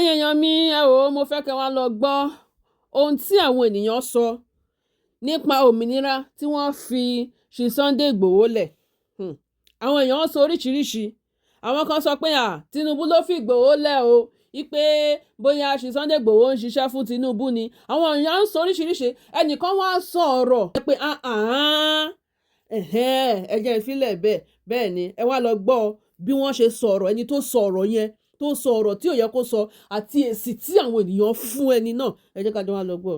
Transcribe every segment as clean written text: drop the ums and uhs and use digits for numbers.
Ẹ̀yin èèyàn mi, ẹ wò ó, mo fẹ́ kẹ́ wá lọ gbọ́ ohun tí àwọn ènìyàn sọ nípa òmìnira tí wọ́n fi ṣí Sunday Igboho lẹ̀. Àwọn èèyàn sọ oríṣiríṣi. Àwọn kan sọ pé à Tinubu ló fi Igboho lẹ̀ o, wípé bóyá ṣí Sunday Igboho ń ṣiṣẹ́ fún Tinubu ni. Àwọn èèyàn ń sọ oríṣiríṣi. Ẹnìkan wá sọ ọ̀rọ̀ pé ẹ jẹ́ ìfilẹ̀ bẹ́ẹ̀. Bẹ́ẹ̀ ni, ẹ wá lọ gbọ́ bí wọ́n ṣe sọ̀rọ̀, ẹni tó sọ ọ̀rọ̀ yẹn, tó sọ ọ̀rọ̀ tí ò yẹ kó sọ, àti èsì tí àwọn ènìyàn fún ẹni náà. Ẹ jẹ́ ká jọ wá lọ gbọ́.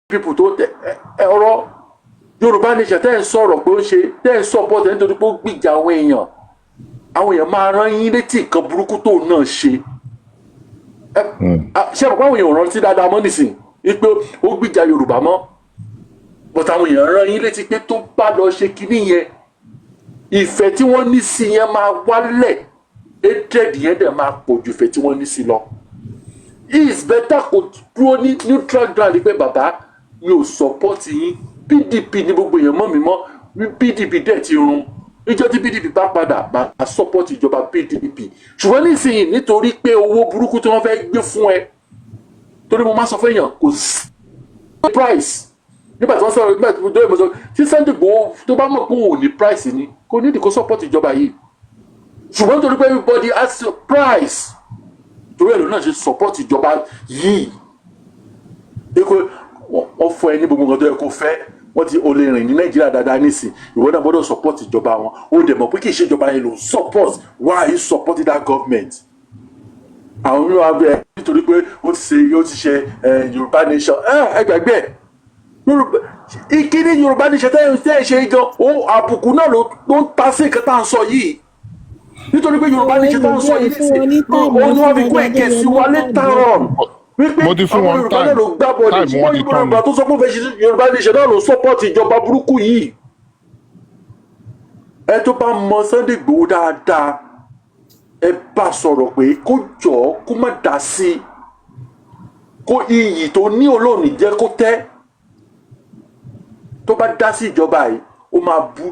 People tó ẹ ọ̀rọ̀ Yorùbá Nation tẹ́ ń sọ̀rọ̀ pé ó ń ṣe, tẹ́ ń support ẹ̀ nítorí pé ó gbìjà àwọn èèyàn, àwọn èèyàn máa rán yín létí nǹkan burúkú tó náà ṣe. Ẹ ṣé àpapọ̀ àwọn èèyàn rántí dáadáa mọ́ nísìn wípé ó gbìjà Yorùbá mọ́, but àwọn èèyàn rán yín létí pé tó bá lọ ṣe kinní yẹn, ìfẹ́ tí wọ́n ní sí yẹn máa wálẹ̀, hatred yẹn dẹ̀ máa pọ̀ ju ìfẹ́ tí wọ́n ní sí lọ. It's better kó dúró ní neutral ground pé bàbá mi ò support yín, PDP ní gbogbo èèyàn mọ́ mi mọ́, PDP dẹ̀ ti run. Níjọ́ tí PDP bá padà, máa support ìjọba PDP. Ṣùgbọ́n nísìnyí, nítorí pé owó burúkú tí wọ́n fẹ́ gbé fún ẹ, torí mo máa sọ fún èèyàn, kò sí price. Nígbà tí wọ́n sọ̀rọ̀, nígbà tí wọ́n dé, mo sọ tí Sunday Igboho tó bá mọ̀ pé òun ò ní price ni, kò ní ìdí kó support ìjọba yìí. Ṣùgbọ́n nítorí pé everybody has a price, torí ẹ̀rọ náà ṣe support ìjọba yìí. Eko wọ́n fún ẹ ní gbogbo nǹkan tó yẹ kó fẹ́, wọ́n ti o lè rìn ní Nàìjíríà dáadáa nísìn, ìwọ náà gbọ́dọ̀ support ìjọba wọn. Ó dẹ̀ mọ̀ pé kì í ṣe ìjọba yẹn ló ń support. Why are you supporting that government? Àwọn mìíràn wá bẹ nítorí pé ó ti ṣe Yorùbá Nation. Ẹ gbàgbé ẹ, Yorùbá ìkíní, Yorùbá Nation tẹ́ ẹ ṣe gan, ó àbùkù náà ló ń ta sí nǹkan tá à ń sọ yìí, nítorí pé Yorùbá Nation tá à ń sọ yìí nísìnyí, òun ni wọ́n fi kó ẹ̀kẹ́ sí wa later on wípé Mo ti fún àwọn wọn Yorùbá náà ló gbá bọ́ọ̀lù time wọn ṣùgbọ́n ti tán Yorùbá ni. tó sọ pé ó fẹ́ ṣe Yorùbá Nation náà ló support ìjọba burúkú yìí. Ẹ tó bá mọ Sunday Igboho dáadáa, ẹ bá sọ̀rọ̀ pé kó jọ̀ọ́, kó má dá sí i, kó iyì tó ní olóòní jẹ́ kó tẹ́. Tó bá dá sí ìjọba yìí, ó máa bú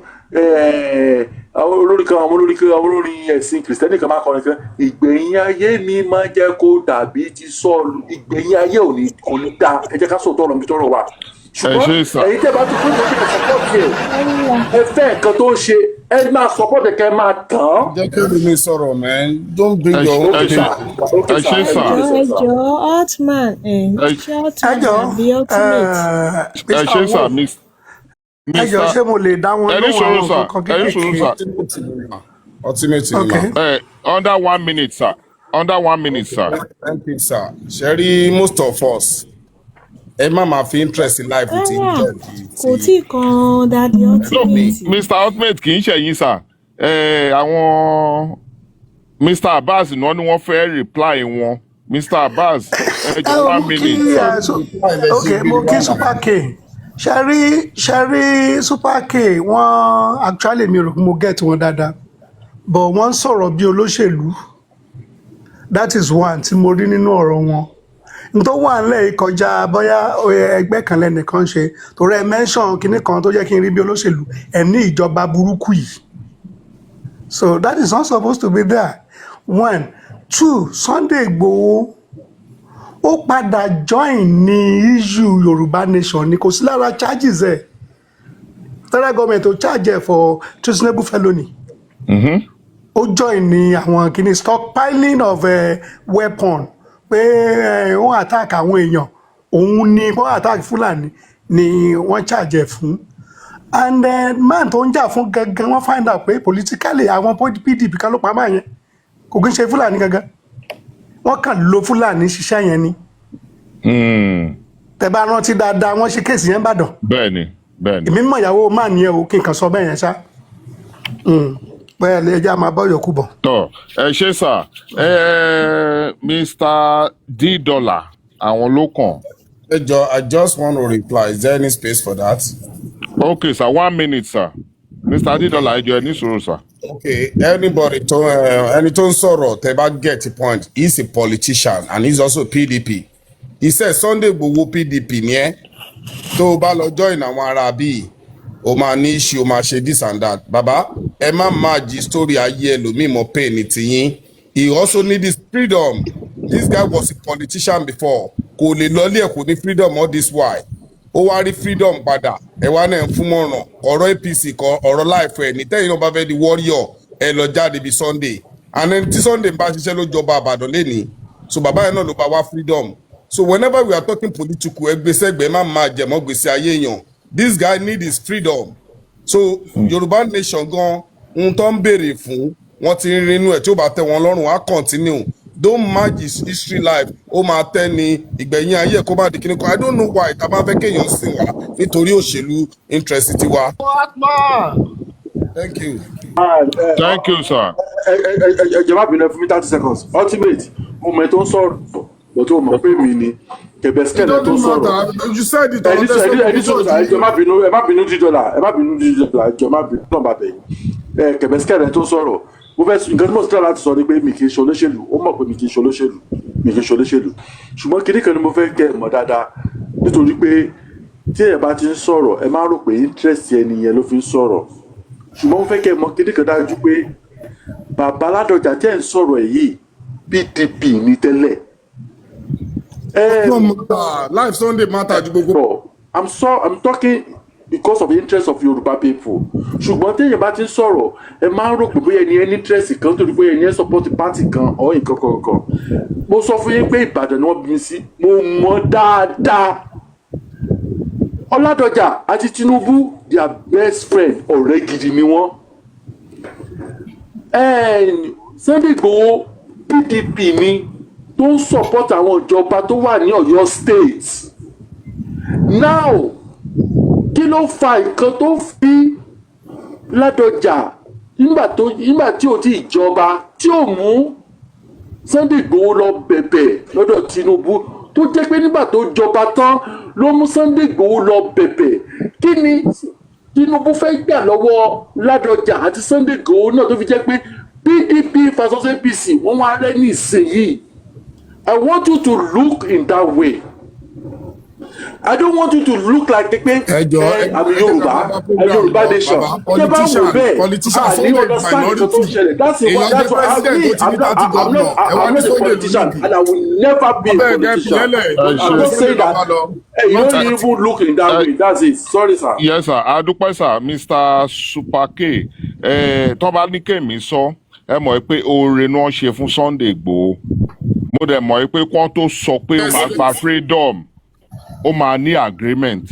àwọn olórí kan, àwọn olórí kan, àwọn olórin ẹ̀sìn kìrìsìtẹ́nì kan máa kọrin kan: "Ìgbẹ̀yìn ayé mi máa jẹ́ kó dàbí ti Sọ́ọ̀lù." Ìgbẹ̀yìn ayé ò ní, kò ní dáa. Ẹ jẹ́ ká sọ̀tọ̀ ọ̀rọ̀ mi tọ́rọ̀ wà. Ẹ ṣe sà. Ṣùgbọ́n ẹ̀yin tẹ́ bá tún fún ìmọ̀ support ẹ̀, ẹ fẹ́ nǹkan tó ń ṣe, ẹ máa support ẹ̀, kẹ́ ẹ máa tàn án. Jẹ́ kí mi sọ̀rọ̀, man. Don't bring Ẹ your own ẹ Okay ṣe sir, okay ẹ sir. ṣe Ẹ sà. dìde Ẹ sir. jọ̀ọ́, Altman, Ẹ ṣé Ẹ Altman jọ àbí Ultimate? Ẹ Mr ṣe sà. Wolf, ẹ jọ, Mr ṣé mo lè dá wọn Ẹ ní lóhùn sùúrù àwọn sà. nǹkan kan Ẹ ní sùúrù kéékèèké? sà. Ultimate ni mà. Ultimate ni Ok. mà. Ẹ under one minute, sir, under one minute, sir. Thank you, sir. Ṣe rí, most of us, ẹ má máa fi interest in life ti Rárá, judge kò ti tí ì kan Daddy No, Ultimate. Mr Ultimate, kì í ṣẹ̀yìn sà. Ẹ àwọn Mr Abbas náà ni wọ́n fẹ́ reply wọn. Mr Abbas, ẹ Ẹ jọ, ò one mo kí minute, sir. ẹ ok, mo kí Super K. Ṣe rí Super K, wọ́n actually, mi rò pé mo get wọn dáadáa, but wọ́n ń sọ̀rọ̀ bí olóṣèlú. That is one tí mo rí nínú ọ̀rọ̀ wọn. N tó wà nílẹ̀ yìí kọjá bóyá ẹgbẹ́ kan lẹ́nìkan ṣe, torí ẹ mention kinní kan tó jẹ́ kí n rí bí olóṣèlú ẹ ní ìjọba burúkú yìí. So that is not supposed to be there. One, two, Sunday Igboho ó padà join ní issue Yorùbá Nation ni, kò sí lára charges ẹ̀. Federal government ò charge ẹ̀ for treasonable felony. Ó join ní àwọn kìíní stockpiling of weapon pé wọ́n attack àwọn èèyàn, òun ni wọ́n attack Fúlàní ni wọ́n charge ẹ̀ fún. And then man tó ń jà fún gangan, wọ́n find out pé politically àwọn PDP kan ló pa máa yẹn, kò kí ń ṣe Fúlàní gangan, wọ́n kàn lo Fúlàní ṣiṣẹ́ yẹn ni. Tẹ́ bá rántí dáadáa, wọ́n ṣe case yẹn bàdàn. Bẹ́ẹ̀ni, bẹ́ẹ̀ni. Èmi mọ̀ ìyàwó máà ní ẹ o, kí n kàn sọ bẹ́ẹ̀ yẹn ṣá. Bẹ́ẹ̀ lè jẹ́ àmọ́ bọ́ yòókù bọ̀. Tọ, ẹ ṣe sà. Ẹ Mr D Dollar, àwọn ló kàn. Ẹ jọ, I just want to reply. Is there any space for that? Okay sir, one minute, sir. Mr D Dollar, ẹ jọ̀ọ́, ẹ ní sùúrù sir. Okay, anybody tó ẹni tó ń sọ̀rọ̀, tẹ́ bá get the point, he's a politician and he's also PDP. He said Sunday Igboho PDP ni ẹ́. Tó o bá lọ join àwọn ará bíi, o máa ní issue, o máa ṣe this and that. Bàbá, ẹ má máa jí story ayé ẹlòmíì mọ́ pain ní tiyín. He also need his freedom. This guy was a politician before. Kò lè lọlé ẹ̀, kò ní freedom all this while. Ó wá rí freedom padà, ẹ wá náà ń fún mọ̀ràn. Ọ̀rọ̀ APC kọ ọ̀rọ̀ láìfẹ́ ẹ̀ ní tẹ́yìn náà bá fẹ́ di warrior, ẹ lọ jáde bí Sunday. And then tí Sunday bá ṣiṣẹ́ ló jọba Àbàdàn lénìí, so bàbá yẹn náà ló bá wá freedom. So whenever we are talking political, ẹgbẹ́sẹ̀gbẹ́ má máa jẹ̀mọ́ gbèsè ayé èèyàn. This guy need his freedom. So Yorùbá nation gan, ohun tó ń béèrè fún wọ́n ti ń rinú ẹ̀. Tí ó bá tẹ́ wọn lọ́rùn, á continue. Don't match his history life. Ó máa tẹ́ ni ìgbẹ̀yìn ayé ẹ̀ kó má di kíní kan. I don't know why tá a bá fẹ́ kéèyàn sìn wá nítorí òṣèlú interest tiwa. Thank you. Thank you, sir. Ẹ ẹ ẹ ẹ jẹ́ má bínú, ẹ fún mi 30 seconds. Ultimate, mo mọ ẹ tó ń sọ̀rọ̀ bọ̀ tó mọ̀ pé mi ni kẹ̀bẹ̀ It skẹ̀lẹ̀ tó ń doesn't sọ̀rọ̀. matter, you said it. Ẹni sọ ẹni ẹni sọ̀rọ̀ sà, ẹ jọ̀ọ́ má bínú, ẹ má bínú dídọ́là, ẹ má bínú dídọ́là, ẹ jọ̀ọ́ má bínú náà bàbẹ̀ yìí. Ẹ kẹ̀bẹ̀ skẹ̀lẹ̀ tó ń sọ̀rọ̀, mo fẹ́ nǹkan tí mo sọ láti sọ ni pé mi kì í ṣe olóṣèlú. Ó mọ̀ pé mi kì í ṣe olóṣèlú, mi kì í ṣe olóṣèlú, ṣùgbọ́n kinní kan ni mo fẹ́ kẹ́ ẹ mọ̀ dáadáa, nítorí pé tí ẹ bá ti ń sọ̀rọ̀, ẹ má rò pé interest ẹni yẹn ló fi ń sọ̀rọ̀. Ṣùgbọ́n mo fẹ́ kẹ́ ẹ mọ̀ kinní kan dájú pé bàbá Ládọjà tẹ́ ń sọ̀rọ̀ ẹ̀ yìí, PDP ní tẹ́lẹ̀. No matter, life Sunday matter ju gbogbo. Sọ, I'm so I'm talking because of the interest of Yoruba people. Ṣùgbọ́n téèyàn bá ti ń sọ̀rọ̀, ẹ máa ń rò pé bóyá ẹni ẹni interest kan torí bóyá ẹni ẹ support party kan or nǹkan kankan. Mo sọ fún yín pé Ìbàdàn ni wọ́n bí mi sí, mo mọ̀ dáadáa. Ọládọjà àti Tinubu, their best friend, ọ̀rẹ́ gidi ni wọ́n. Sunday Igboho, PDP ni tó ń support àwọn ìjọba tó wà ní Ọ̀yọ́ State now. Kí ló fa nǹkan tó fi Ládọjà nígbà tí ò tí ìjọba tí ò mú Sunday Igboho lọ bẹ̀bẹ̀ lọ́dọ̀ Tinubu, tó jẹ́ pé nígbà tó jọba tán ló mú Sunday Igboho lọ bẹ̀bẹ̀? Kí ni Tinubu fẹ́ gbà lọ́wọ́ Ládọjà àti Sunday Igboho náà tó fi jẹ́ pé PDP versus APC wọ́n wá rẹ́ ní ìsinyìí? I want you to look in that way. I don't want you to look like pé Ẹ jọ ẹ àmì Yorùbá ẹ Yorùbá nation. Tẹ bá wò bẹ́ẹ̀, a ní understand nǹkan tó ń ṣẹlẹ̀. That's why that's why I me I'm not a politician and I will never be a politician. I'm not saying that. Hey, you don't even look in that way. That's it. Sorry, sir. Yes, sir. Adúpẹ́, sir. Mr Super K, tó bá ní kèmí sọ, ẹ mọ̀ pé oore ni wọ́n ṣe fún Sunday Igboho. Mo dẹ̀ mọ̀ pé kí wọ́n tó sọ pé ó máa gba freedom, ó máa ní agreement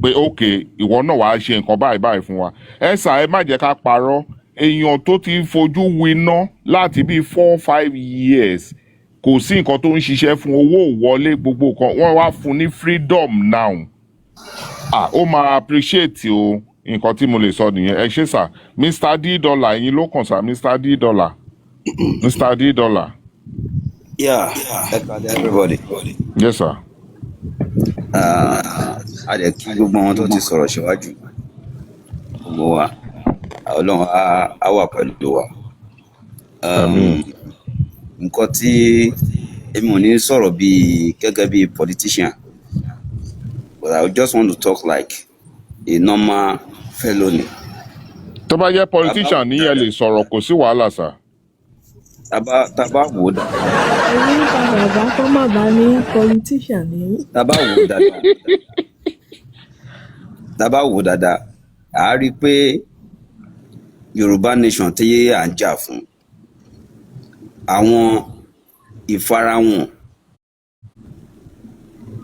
pé ok, ìwọ náà wàá ṣe nǹkan báyìí báyìí fún wa. Ẹ sà, ẹ má jẹ́ ká parọ́. Èèyàn tó ti fojú winá láti bíi 4-5 years, kò sí nǹkan tó ń ṣiṣẹ́ fún, owó ò wọlé, gbogbo kan, wọ́n wá fún ní freedom now. Ah, ó máa appreciate o. Nǹkan tí mo lè sọ nìyẹn. Ẹ ṣé, sà. Mr D Dollar, ẹ̀yin ló kàn, sà. Mr D Dollar, Mr D Dollar. Yeah, ẹ kàlẹ́, everybody. Yes, sir. A dẹ̀ kí gbogbo àwọn tó ti sọ̀rọ̀ síwájú. Gbogbo wa, Ọlọ́run á wà pẹ̀lú wa. Àmín. Nǹkan tí èmi ò ní sọ̀rọ̀ bíi gẹ́gẹ́ bíi politician, but I just want to talk like a normal fellow ni. Tó bá jẹ́ politician ní, ẹ lè sọ̀rọ̀, kò sí wàhálà, sà. Tá bá wò ó dáadáa, Ẹ̀rù ń ba bàbá kó má bàa ní politician ní. tá bá wò ó dáadáa, tá bá wò ó dáadáa, à á rí i pé Yorùbá nation tí à ń jà fún, àwọn ìfarahàn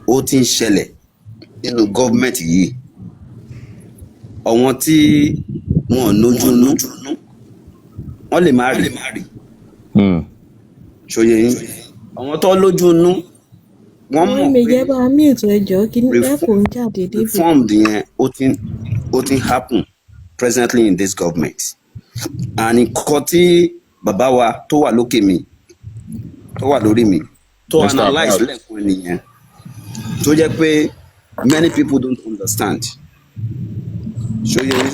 ó ti ń ṣẹlẹ̀ nínú gọ́ọ̀mẹ̀ntì yìí. Àwọn tí wọn ò lójú nú, wọ́n lè má rí. Ṣòye yín? Àwọn tó lójú nú, wọ́n Àwọn mọ̀ ìmẹ̀jẹ̀ pé bá mute, ẹjọ́ kí ẹ̀kọ́ ń jáde débì. Reformed yẹn, ó ti ń happen presently in this government, and nǹkan tí bàbá wa tó wà lókè mi, tó wà lórí mi, tó Mr. analyse Abbas. lẹ́ẹ̀kan nìyẹn, tó jẹ́ pé many people don't understand. Ṣòye yín?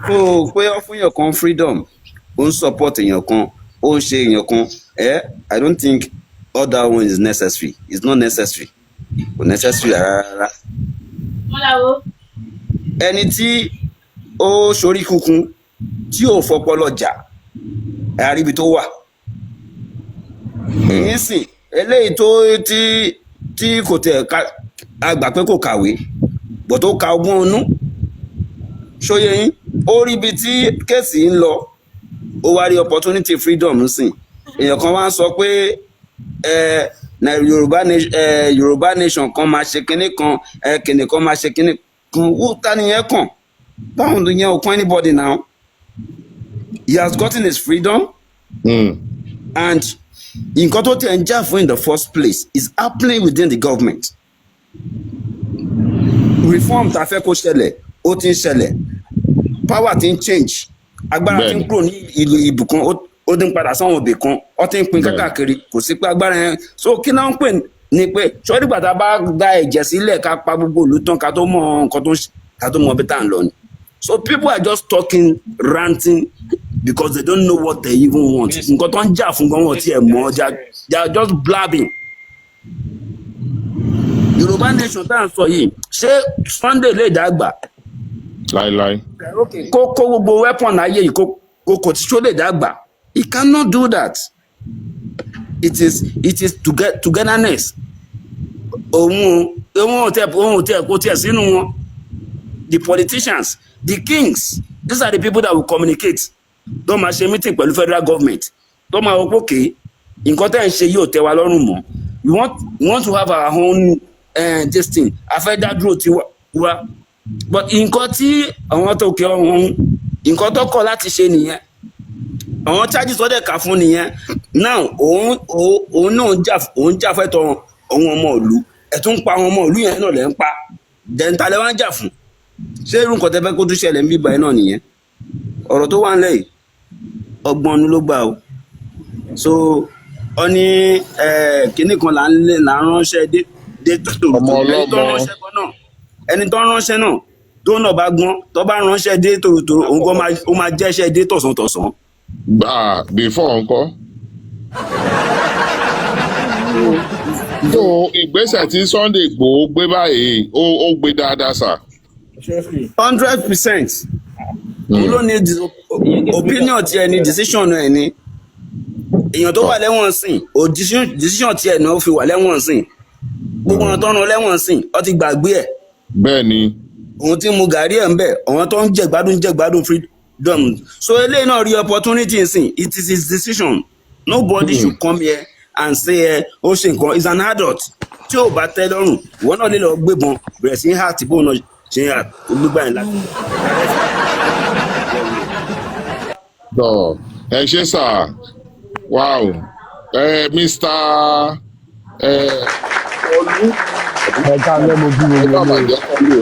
So pé ó fún èèyàn kan freedom, ó ń support èèyàn kan, ó ń ṣe èèyàn kan, I don't think all that one is necessary. It's not necessary, kò necessary rárá rárá. Ẹni tí ó ṣorí kunkun tí ò fọpọlọ jà, ẹ àríbi tó wà nísìn. Eléyìí tó tí kò tẹ̀ ká a gbà pé kò kàwé bọ̀, tó ka ọgbọ́n inú, ṣóyè yín, ó rí ibi tí case ń lọ, ó wá rí opportunity freedom nsìn. Èèyàn kan wá ń sọ pé ẹ na Yorùbá nation kan máa ṣe kinní kan, ẹ kinní kan máa ṣe kinní kan. Wó ta nìyẹn kàn? Báwọn ló yẹn ò kàn anybody. Now he has gotten his freedom and nǹkan tó tẹ̀ ń jà fún in the first place is happening within the government. Reform tá a fẹ́ kó ṣẹlẹ̀, ó ti ń ṣẹlẹ̀. Power ti ń change, agbára ti ń kúrò ní ìlú ibùkan, ó ti ń padà sáwọn ibì kan, ó ti ń pín kákàkiri. Kò sí pé agbára yẹn so kí náà ń pè ní pé sọ́rí gbàtà bá da ẹ̀jẹ̀ sílẹ̀, ká pa gbogbo ìlú tán, ká tó mọ nǹkan tó ń ká tó mọ bí tá à ń lọ ni. So people are just talking, ranting, because they don't know what they even want. Nǹkan tó ń jà fún gan, wọn tiẹ̀ mọ̀. They are just blabbing. Yorùbá nation tá à ń sọ yìí, ṣé Sunday lè dàgbà? Láíláí. Kó kó gbogbo weapon ayé yìí, kó tí ṣó lè dàgbà? He cannot do that. It is togetherness. Òun ò tẹ kó tiẹ̀ sínú wọn. The politicians, the kings, these are the people that will communicate, tó máa ṣe meeting pẹ̀lú federal government, tó máa wọ pé okay, nǹkan tẹ́ ń ṣe yìí ò tẹ́ wa lọ́rùn mọ́. We want to have our own this thing, a fẹ́ dá dúró tiwa wa. But nǹkan tí àwọn tó kẹ ọ̀hún, nǹkan tó kọ̀ láti ṣe nìyẹn. Àwọn charges tó dẹ̀ kà fún nìyẹn. Now òun náà ń jà, òun jà fẹ́tọ̀ àwọn ọmọ ìlú. Ẹ̀ tún ń pa àwọn ọmọ ìlú yẹn náà lẹ́ ń pa dẹ̀ǹtà lẹ́ wá ń jà fún. Ṣé irú nǹkan tẹ́ fẹ́ kó tún ṣẹlẹ̀ ń bí báyìí náà nìyẹn? Ọ̀rọ̀ tó wà ńlẹ̀ yìí, ọgbọ́n ọ̀nù ló gbà o. So ọ ní kinní kan là ń lé, là ń ránṣẹ́ dé dé tó Ọmọ ẹni tó ọlọ́mọ. ránṣẹ́ gan náà, ẹni tó ránṣẹ́ náà, tó náà bá gbọ́n, tó bá ránṣẹ́ dé tòrótòró, òun gan ó máa jẹ́ṣẹ́ dé tọ̀sán-tọ̀sán. Gbà before ńkọ́. So ìgbésẹ̀ tí Sunday Igboho gbé báyìí, ó gbé dáadáa sà. 100%. Òun ló ní opinion tiẹ̀ ní, decision ẹ̀ ní. Èèyàn tó wà lẹ́wọ̀n sìn ò, decision tiẹ̀ ní ó fi wà lẹ́wọ̀n sìn. Gbogbo ọ̀nà tó ń ran lẹ́wọ̀n sìn, ó ti gbàgbé ẹ̀. Bẹ́ẹ̀ ni. Òun ti mu gàrí ẹ̀ ń bẹ̀, àwọn tó ń jẹ̀gbádùn freedom. So eléyìí náà rí opportunity sìn. It is his decision. Nobody should come here and say ẹ ó ṣe nǹkan. Is an adult. Tí ò bá tẹ́ lọ́rùn, ìwọ náà lè lọ gbébọn, bẹ̀rẹ̀ sí heart bóun náà ṣe heart, ó gbégbá yẹn láti. Tọ́ ẹ ṣe sà. Wow, ẹ Mr. ẹ Olú. Ẹ káalẹ́, mo kí ẹ gbogbo bá ilé. Bàjẹ́ kọ́lù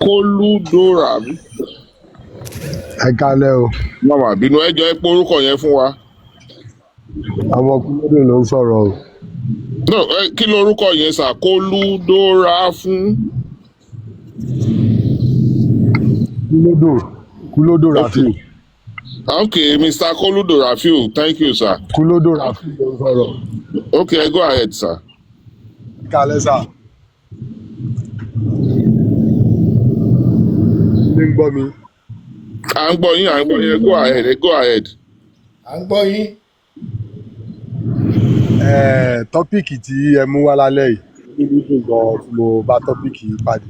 Kólú Dóra. Ẹ káalẹ́ o. Màmá bínú, ẹ jọ ẹ pé orúkọ yẹn fún wa. Ọmọ Kúlódò ló ń sọ̀rọ̀ o. No, ẹ kí lorúkọ yẹn sà? Kólú Dóra fún. Kúlódò, Kúlódò Rafiu. Okay, Mr. Koludo Rafiu, thank you, sir. Kúlódò Rafiu ló ń sọ̀rọ̀. Okay, go ahead, sir. Ẹ káalẹ́ sà. Ṣé ń gbọ́ mi? À ń gbọ́ yín, à ń gbọ́ yín. Go ahead, go ahead. À ń gbọ́ yín. Topic tí ẹ mú wá lálẹ́ yìí, inú mi dùn gan tí mo bá topic yìí pàdé.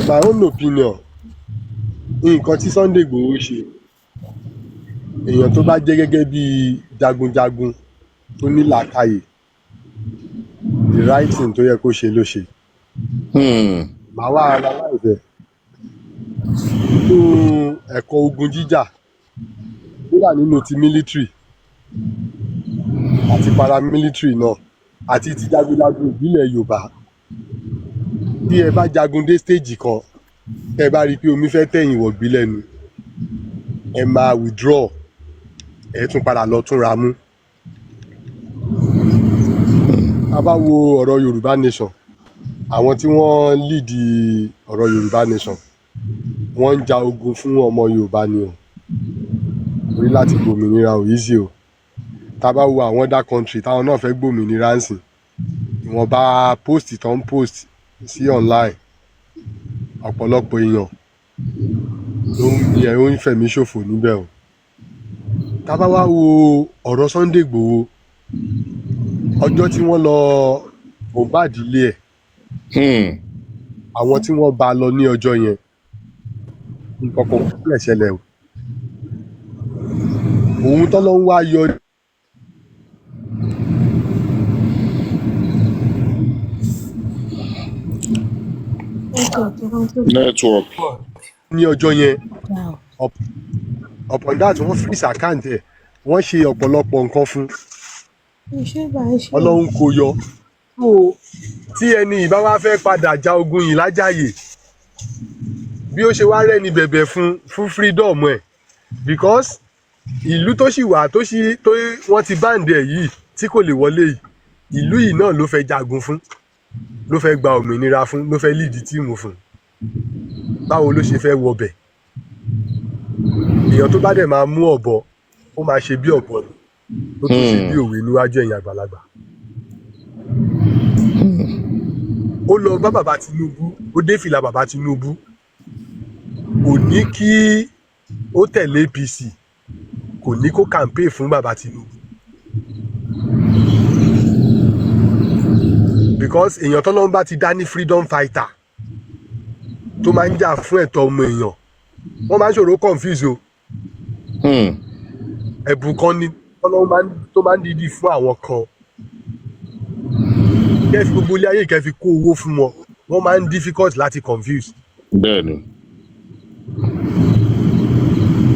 My own opinion, nǹkan tí Sunday Igboho ṣe, èèyàn tó bá jẹ́ gẹ́gẹ́ bí jagunjagun tó ní làákàyè, the right thing tó yẹ kó ṣe ló ṣe. Màá wá analyze ẹ̀. Nínú ẹ̀kọ́ ogun jíjà, kódà nínú ti military àti paramilitary náà àti ti jagunjagun ìbílẹ̀ Yorùbá, bí ẹ bá jagun dé stage kan, tẹ́ ẹ bá rí i pé omi fẹ́ tẹ̀yìn wọ̀gbí lẹ́nu, ẹ máa withdraw, ẹ tún padà lọ túnra mú. Tá a bá wo ọ̀rọ̀ Yorùbá nation, àwọn tí wọ́n lead ọ̀rọ̀ Yorùbá nation, wọ́n ń ja ogun fún ọmọ Yorùbá ni o, torí láti gbòmìnira ò easy o. Tá a bá wo àwọn other country táwọn náà fẹ́ gbòmìnira ń sìn, ìwọ̀nba post tó ń post sí online, ọ̀pọ̀lọpọ̀ èèyàn ló ń ní ẹ̀ ó ń fẹ̀mí ṣòfò níbẹ̀ o. Tá a bá wá wo ọ̀rọ̀ Sunday Igboho, ọjọ́ tí wọ́n lọ bombard ilé ẹ̀, àwọn tí wọ́n bá a lọ ní ọjọ́ yẹn, nǹkan kan kò lè ṣẹlẹ̀ o. Òun tọ́lọ́ ń wá yọ. Network. Ní ọjọ́ yẹn, upon that, wọ́n freeze account ẹ̀, wọ́n ṣe ọ̀pọ̀lọpọ̀ nǹkan fún Ọlọ́run kò yọ. So tí ẹni ìbá wá fẹ́ padà ja ogun yìí lájàyè, bí ó ṣe wá rẹ́ni bẹ̀bẹ̀ fún freedom ẹ̀, because ìlú tó sì wà tó sì tó wọ́n ti ban ẹ̀ yìí tí kò lè wọlé yìí, ìlú yìí náà ló fẹ́ jagun fún, ló fẹ́ gba òmìnira fún, ló fẹ́ lead team fún. Báwo ló ṣe fẹ́ wọbẹ̀? Èèyàn tó bá dẹ̀ máa mú ọ̀bọ, ó máa ṣe bí ọ̀bọ ni, ó tún ṣe bí òwe níwájú ẹ̀yìn àgbàlagbà. Ó lọ bá bàbá Tinubu, ó dé fìlà bàbá Tinubu. Kò ní kí ó tẹ̀lé APC, kò ní kó campaign fún bàbá Tinubu, because èèyàn tọ́lọ́run bá ti dá ní freedom fighter tó máa ń jà fún ẹ̀tọ́ ọmọ èèyàn, wọ́n máa ń ṣòro confuse o. Ẹ̀bùn kan ni tọ́lọ́run tó máa ń dídì fún àwọn kan. Kẹ́ fi gbogbo ilé ayé, kẹ́ fi kó owó fún wọn, wọ́n máa ń difficult láti confuse.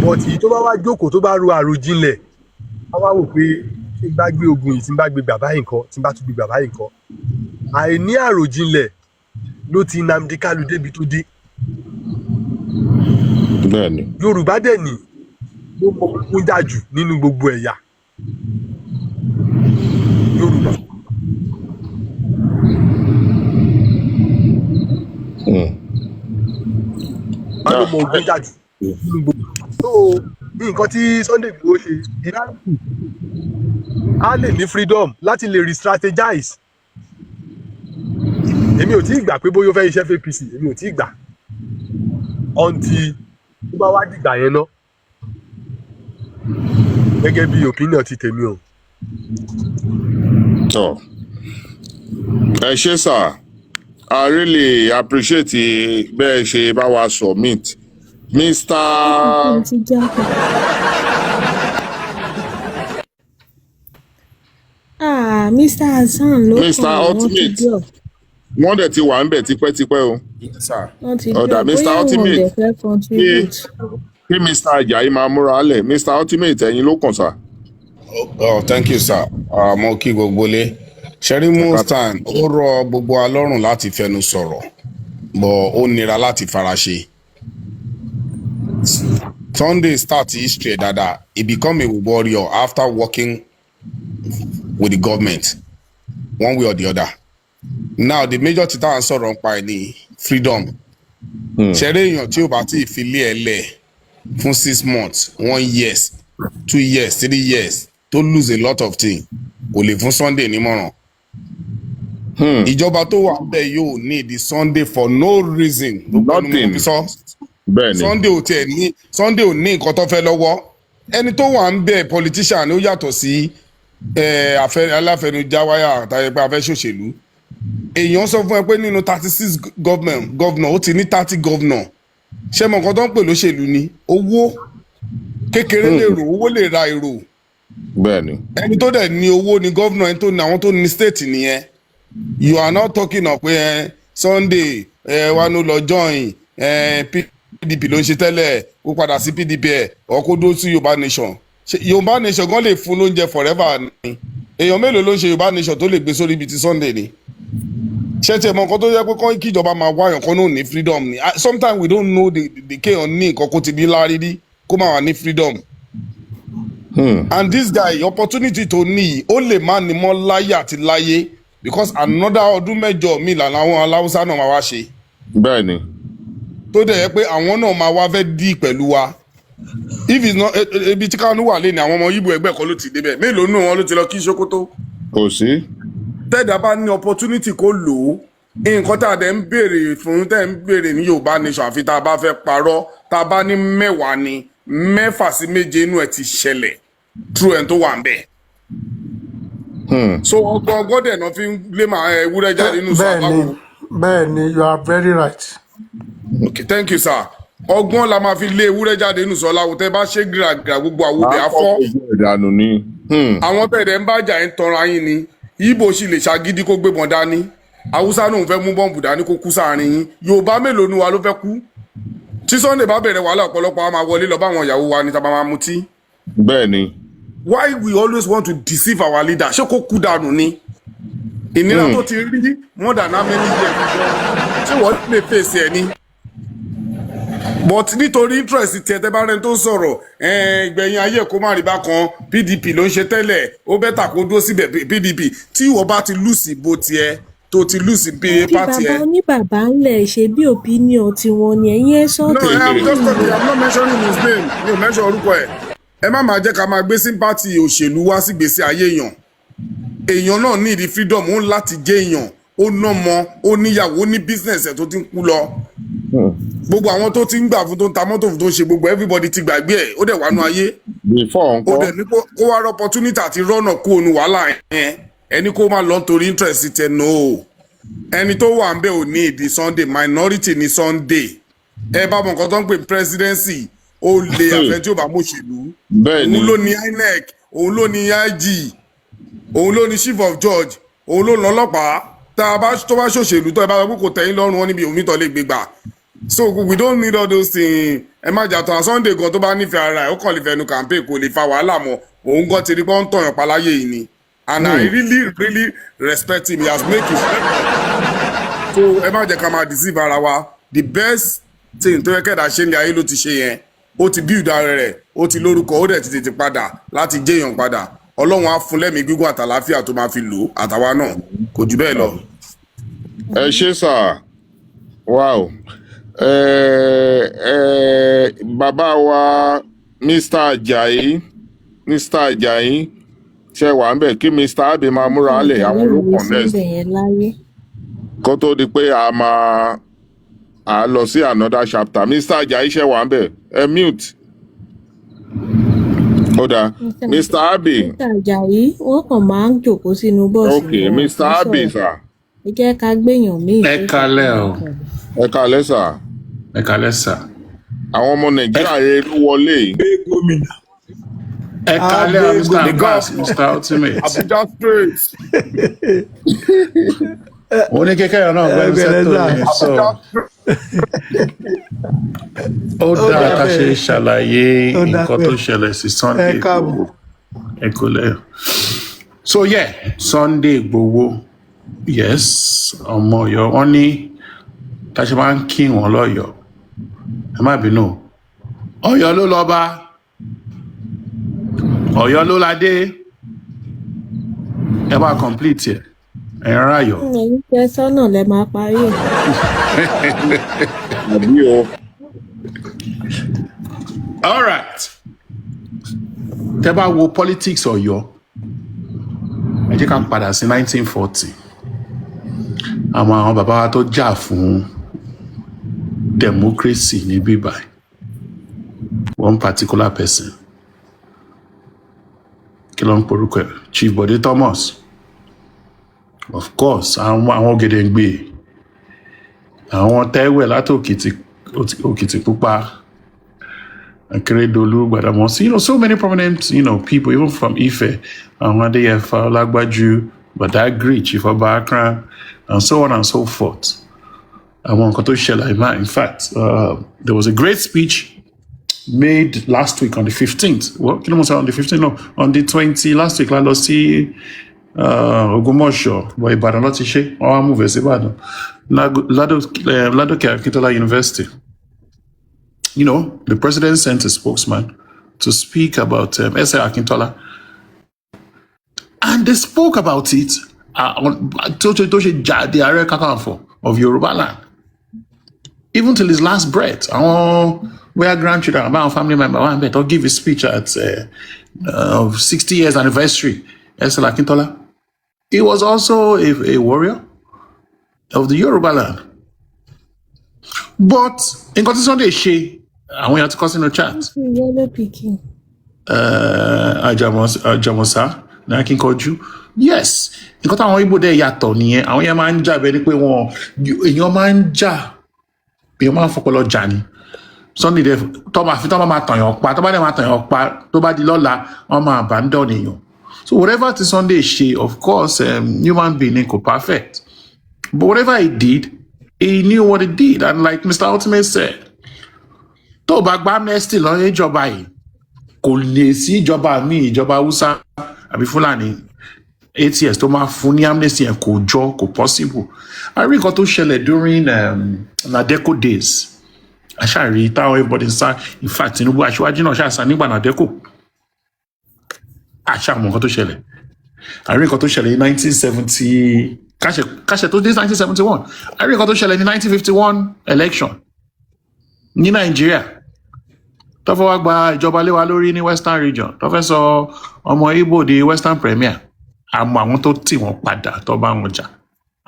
But èyí tó bá wá jókòó, tó bá ro àròjinlẹ̀, á wá wò pé tí n bá gbé ogun yìí, tí n bá gbé bàbá yìí nǹkan, tí n bá tún gbé bàbá yìí nǹkan. Àìní àròjinlẹ̀ ló ti Nnamdi Kanu débi tó dé. Yorùbá dẹ̀ ní ló mọ ogun jà jù nínú gbogbo ẹ̀yà Yorùbá. Ló mọ ogun jà jù nínú gbogbo. So nǹkan tí Sunday Igboho ṣe ìdáàbò, á lè ní freedom láti lè re-strategize. Èmi ò tí ì gbà pé bóyá ó fẹ́ iṣẹ́ fún APC. Èmi ò tí ì gbà until tó bá wá dìgbà yẹn ná, gẹ́gẹ́ bí opinion ti tèmi o. Tọ́, ẹ ṣé sir, I really appreciate bẹ́ẹ̀ ṣe bá wa submit, Mr. Ti jápa. Ah, Mr. Hasan ló Mr. kàn wọ́n ti Ultimate. drop. Wọ́n dẹ̀ ti wà ń bẹ̀ tipẹ́tipẹ́ o. Yes, sir. Wọ́n ti Ọ̀dà drop. Mr. Bóyá wọn ò Ultimate, dẹ̀ fẹ́ contribute. Kí Mr. Ajayi máa múra lẹ̀. Mr. Ultimate, ẹ̀yin ló kàn sir. Oh, thank you, sir. Mo kí gbogbo lé. Ṣẹ́rí, most time, ó rọ gbogbo wa lọ́rùn láti fẹnu sọ̀rọ̀, but ó nira láti fara ṣe. Sunday start history dada. He become a warrior after working with the government one way or the other. Now, the major thing tá à ń sọ̀rọ̀ nípa ẹ̀ ní freedom. Ṣẹ́rí, èèyàn tí ó bá tí ì fi lé ẹ̀ lẹ̀ fún 6 months, 1 years, 2 years, 3 years, tó lose a lot of things, kò lè fún Sunday nímọ̀ràn. Ìjọba tó wà bẹ́ẹ̀ yóò ní the Sunday for no reason. Gbogbo ẹnu mo Nothing. fi sọ. Bẹ́ẹ̀ni. Sunday ò tiẹ̀ ní, Sunday ò ní nǹkan tó fẹ́ lọ́wọ́. Ẹni tó wà ń bẹ̀, politician, ó yàtọ̀ sí aláfẹnujáwáyà àtàyè pé a fẹ́ ṣòṣèlú. Èèyàn sọ fún ẹ pé nínú 36 government governor, ó ti ní 30 governor. Ṣé mọ nǹkan tó ń pè lóṣèlú ni? Owó kékeré lè rò, owó lè ra èrò. Ẹni tó dẹ̀ ní owó ni governor, ẹni tó ní àwọn tó ní state nìyẹn. You are not talking of pé Sunday ẹ wá ló lọ join PDP ló ń ṣe tẹ́lẹ̀, kó padà sí PDP ẹ̀ or kó dúró sí Yorùbá nation. Ṣé Yorùbá nation gan lè fún lóúnjẹ forever ni? Èèyàn mélòó ló ń ṣe Yorùbá nation tó lè gbé sórí ibi tí Sunday ni? Ṣé tiẹ̀ mọ nǹkan tó yẹ pé kọ́ kíjọba máa wáyàn kan náà ní freedom ni? Ah, sometimes we don't know the kéèyàn ní nǹkan kó ti ní lárírí, kó má wà ní freedom. And this guy, opportunity tó ní yìí, ó lè má ní mọ́ láyé àti láyé, because another ọdún 8 mi làwọn aláwùsá náà máa wá ṣe, tó dẹ̀ yẹ pé àwọn náà máa wá fẹ́ dí pẹ̀lú wa. If it's not ibi tí Kánú wà lẹ́nu, àwọn ọmọ Ìgbò ẹgbẹ́ kan ló ti débẹ̀. Mélòó nù wọn ló ti lọ kí Sokoto? Kò sí. Tẹ́ẹ̀dá bá ní opportunity, kó lò ó. Nǹkan tá a dẹ̀ ń béèrè fún, tẹ́ ń béèrè ní Yorùbá Nation, àfi tá a bá fẹ́ parọ́, tá a bá ní 10 ni 6 sí 7 inú ẹ̀ ti ṣẹlẹ̀ through ẹni tó wà ń bẹ̀. So ọgbọ́n ọgbọ́n dẹ̀ náà fi ń lé màá ewúrẹ́ jáde nínú sọ Bẹ́ẹ̀ ni. àbáwo. Bẹ́ẹ̀ ni, you are very right. Okay, thank you, sir. Ọgbọ́n la máa fi lé ewúrẹ́ jáde nínú sọ láwo. Tẹ́ bá ṣe gíragíra, gbogbo àwo bẹ̀ á À ń fọ́. kọ́ gbogbo ìdànù ni. Àwọn tẹ̀dẹ̀ ń bájà ń tanra yín ni. Ibo sì lè ṣagídí kó gbébọn dání, Haúsá náà fẹ́ mú bọ́ǹbù dání kó kú sáàrin yín. Yorùbá mélòó ni wa ló fẹ́ kú? Tí Sunday bá bẹ̀rẹ̀ wàhálà, ọ̀pọ̀lọpọ̀ á máa wọlé lọ báwọn ìyàwó wa ní tá a bá máa mutí. Bẹ́ẹ̀ ni. Why we always want to deceive our leader? Ṣé kó kú dànù ni? Ìnira tó ti rí more than how many years, ṣé wọ́n lè fèsì ẹ̀ ni? But nítorí interest tiẹ̀, tẹ́ bá rẹni tó ń sọ̀rọ̀, ìgbẹ̀yìn ayé kó má rí bákan. PDP ló ń ṣe tẹ́lẹ̀, ó better kó dúró síbẹ̀. PDP tí ìwọ bá ti lose ìbò tiẹ̀, tó ti lose bí Ẹ fi party bàbá ẹ̀. oníbàbá ńlẹ̀, ṣe bí opinion tiwọn ni, ẹ̀yin ẹ sọ No, tèmi. I'm just talking, I'm not mentioning his name. Mi ò mention orúkọ ẹ̀. Ẹ má máa jẹ́ ká máa gbé sympathy òṣèlú wá sí gbèsè ayé èèyàn. Èèyàn náà ní ìdí freedom, ó ń láti jẹ́ èèyàn, ó nọ́mọ, ó níyàwó, ó ní business ẹ̀ tó ti ń kú lọ. Gbogbo àwọn tó ti ń gbà fún, tó ń ta mọ́tò fún, tó ń ṣe gbogbo, everybody ti gbàgbé ẹ̀, ó dẹ̀ wà nú ayé. Before Ó ńkọ́? dẹ̀ ní kó wá rọ opportunity àti rọ́nà kó onu wàhálà yẹn, ẹni kó má lọ nítorí interest tẹ. No, ẹni tó wà ń bẹ̀ ò ní ìdí Sunday. Minority ní Sunday. Ẹ bá mọ nǹkan tó ń pè ní presidency, ó lè àfẹ́ tí ó bá mọ̀ṣèlú. Bẹ́ẹ̀ ni. Òun ló ní INEC, òun ló ní IG, òun ló ní chief of judge, òun ló lọ́lọ́pàá. Tá a bá tó bá ṣòṣèlú tó ẹ bá sọ pé kò tẹ̀yìn lọ́rùn, wọn níbi òmí tó lè gbé gbà. So we don't need all those things. Ẹ má jà tán. Sunday gan, tó bá nífẹ̀ẹ́ ara ẹ̀, ó kàn lè fẹnu campaign, kò lè fa wàhálà mọ́. Òun gan ti rí pé ó ń tọ̀yàn paláyé yìí ni, and I really, really respect him. He has made his record. So ẹ má jẹ́ ká máa deceive ara wa. The best thing tó yẹ kẹ́dà ṣe ní ayé ló ti ṣe yẹn. Ó ti build ara rẹ̀, ó ti lórúkọ, ó dẹ̀ ti tètè padà láti jẹ́yàn padà. Ọlọ́run á fún lẹ́mìí gígùn àtàláfíà tó máa fi lò ó, àtàwa náà. Kò jù bẹ́ẹ̀ lọ. Ẹ ṣé, sir. Wow. Ẹ bàbá wa, Mr Ajayi, Mr Ajayi, ṣe wà ń bẹ̀? Kí Mr Abbey máa múra lẹ̀, àwọn ló Àjàyí ò lè kàn next síbẹ̀ yẹn láyé. Kó tó di pé a máa à lọ sí another chapter. Mr Ajayi, ṣe wà ń bẹ̀? Ẹ mute. Ó dáa. Mr. Mr Abbey. Mr Ajayi, wọ́n kàn máa ń jòkó sínú bọ́ọ̀sì Ok. ni, wọn Mr kì í Abbey, sọ̀rọ̀. Sir. Ẹ jẹ́ ká gbéyàn míì Ẹ tó ṣe kalẹ o. Ẹ káalẹ́, sir. Ẹ kalẹ, sir. Àwọn ọmọ Nàìjíríà rere ló wọlé yìí. Gbé gómìnà. Ẹ kalẹ o. Agbé Mr The Abbas, governor. Mr Ultimate. Abuja straight. Mo ní kékeré náà Ẹ gbẹnu pẹ̀lẹ́, sẹ́tò sà. ni so Abuja straight. Ó Ó dáa dà ká ṣe bẹ́ẹ̀. ṣàlàyé Ó dà nǹkan tó bẹ́ẹ̀. ṣẹlẹ̀ sí Ẹ Sunday káàbọ̀. Igboho. Ẹ kò lẹ́yìn. So yeah, Sunday Igboho, yes, ọmọ Ọ̀yọ́. Wọn ní tá a ṣe máa ń kí wọn lọ́yọ̀ọ́, ẹ má bínú o. Ọ̀yọ́ ló lọ́ba, Ọ̀yọ́ ló ládé. Ẹ bá complete ẹ, ẹ ń ráyọ. Ẹ̀yin tẹ sọ́nà lẹ máa parí ẹ̀. Àbí o? All right, tẹ bá wo politics Ọ̀yọ́, ẹ jẹ́ ká padà sí 1940. Àwọn bàbá wa tó jà fún democracy ní bíbáyìí, one particular person, kí ló ń porúkọ ẹ̀, Chief Bode Thomas, of course, àwọn Ògèdèngbè, àwọn Tẹ́wẹ̀ láti Òkìtì Pupa, Akeredolu, Gbàdámọ́sí, so many prominent people, even from Ife, àwọn Adéyẹfà, Ọlágbájú, Badagry, Chief Ọba Akran, and so on and so forth. Àwọn nǹkan tó ṣẹlẹ̀, in fact, there was a great speech made last week on the 15th. Well, kí ló mọ̀ sọ on the 15th? No, on the 20 last week la lọ sí Ògbómọ̀ṣọ́, wọ Ìbàdàn ló ti ṣe, wọ́n wá move ẹ̀ sí Ìbàdàn. Ladoke Akintola University. The president sent a spokesman to speak about S.A. Akintola. And they spoke about it tó ṣe jáde Ààrẹ Kakanfò of Yoruba land. Even till his last breath, àwọn bóyá grandchildren àbáwọn family member wà níbẹ̀ tó give a speech at 60 years anniversary S.L. Akintola. He was also a warrior. of the Yoruba land. But nǹkan tí Sunday ṣe, àwọn èèyàn ti kọ sínú chat. Yellow pikin. Àjàmọ̀sá ní Akíkanjú. Yes, nǹkan táwọn Igbo dẹ̀ yàtọ̀ nìyẹn. Àwọn yẹn máa ń jà bẹ́ẹ̀ ni pé wọn èèyàn máa ń jà, èèyàn máa ń fọpọlọ jà ni. Sunday dẹ̀ tọ́ máa fi tọ́ máa tàyàn pa, tọ́ bá dẹ̀ máa tàyàn pa, tó bá di lọ́la, wọ́n máa abandon èèyàn. So whatever tí Sunday ṣe, of course, human being ni, kò perfect. But whatever he did, he knew what he did. And like Mr. Ultimate said, tó o bá gba amnesty lọ́yẹ́ ìjọba yìí, kò lè sí ìjọba míì, ìjọba Haúsá àbí Fúlàní 8 years tó máa fún ní amnesty yẹn, kò jọ, kò possible. A rí nǹkan tó ṣẹlẹ̀ during NADECO days. Aṣáàrí táwọn everybody ń sá. In fact, Tinubu aṣíwájú náà ṣàṣà nígbà NADECO. Àṣà mọ̀ nǹkan tó ṣẹlẹ̀. A rí nǹkan tó ṣẹlẹ̀ ní 1970, káṣẹ tó dé 1971. A rí nǹkan tó ṣẹlẹ̀ ní 1951 election ní Nàìjíríà tó fẹ́ wá gba ìjọba lé wa lórí ní Western Region, tó fẹ́ sọ ọmọ Igbo di Western Premier. Àmọ́ àwọn tó tì wọ́n padà, tó bá wọn jà,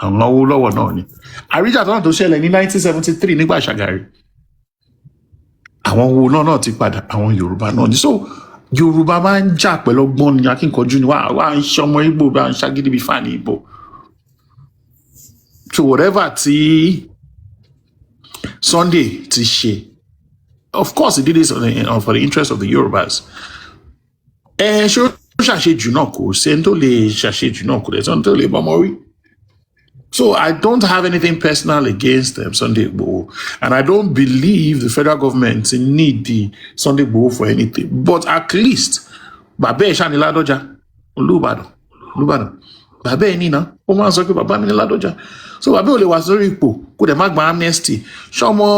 àwọn owó lọ́wọ́ náà ni. Àríjà tó náà tó ṣẹlẹ̀ ní 1973 nígbà Ṣàgàrí, àwọn owó náà ti padà, àwọn Yorùbá náà ni. So Yorùbá máa ń jà pẹ̀lú ọgbọ́n ni. Akínkanjú ni wà ń ṣe ọmọ Igbo bá ń ṣagídí bíi fáàní Igbo. So whatever tí Sunday ti ṣe, of course he did this for the interest of the Yorubas. Ẹ ṣé ó ṣàṣejù náà, kò sẹ́ni tó lè ṣàṣejù náà, kò lè sẹ́ni tó lè bọ́mọ rí. So I don't have anything personal against Sunday Igboho, and I don't believe the federal government need the Sunday Igboho for anything. But at least bàbá ẹ̀ ṣáà ní Ládọ́jà, Olúbàdàn, Olúbàdàn bàbá ẹ̀ nínà, ó máa ń sọ pé bàbá mi ní Ládọ́jà. So bàbá ò lè wà sórí ipò kó dẹ̀ má gba amnesty. Ṣọmọ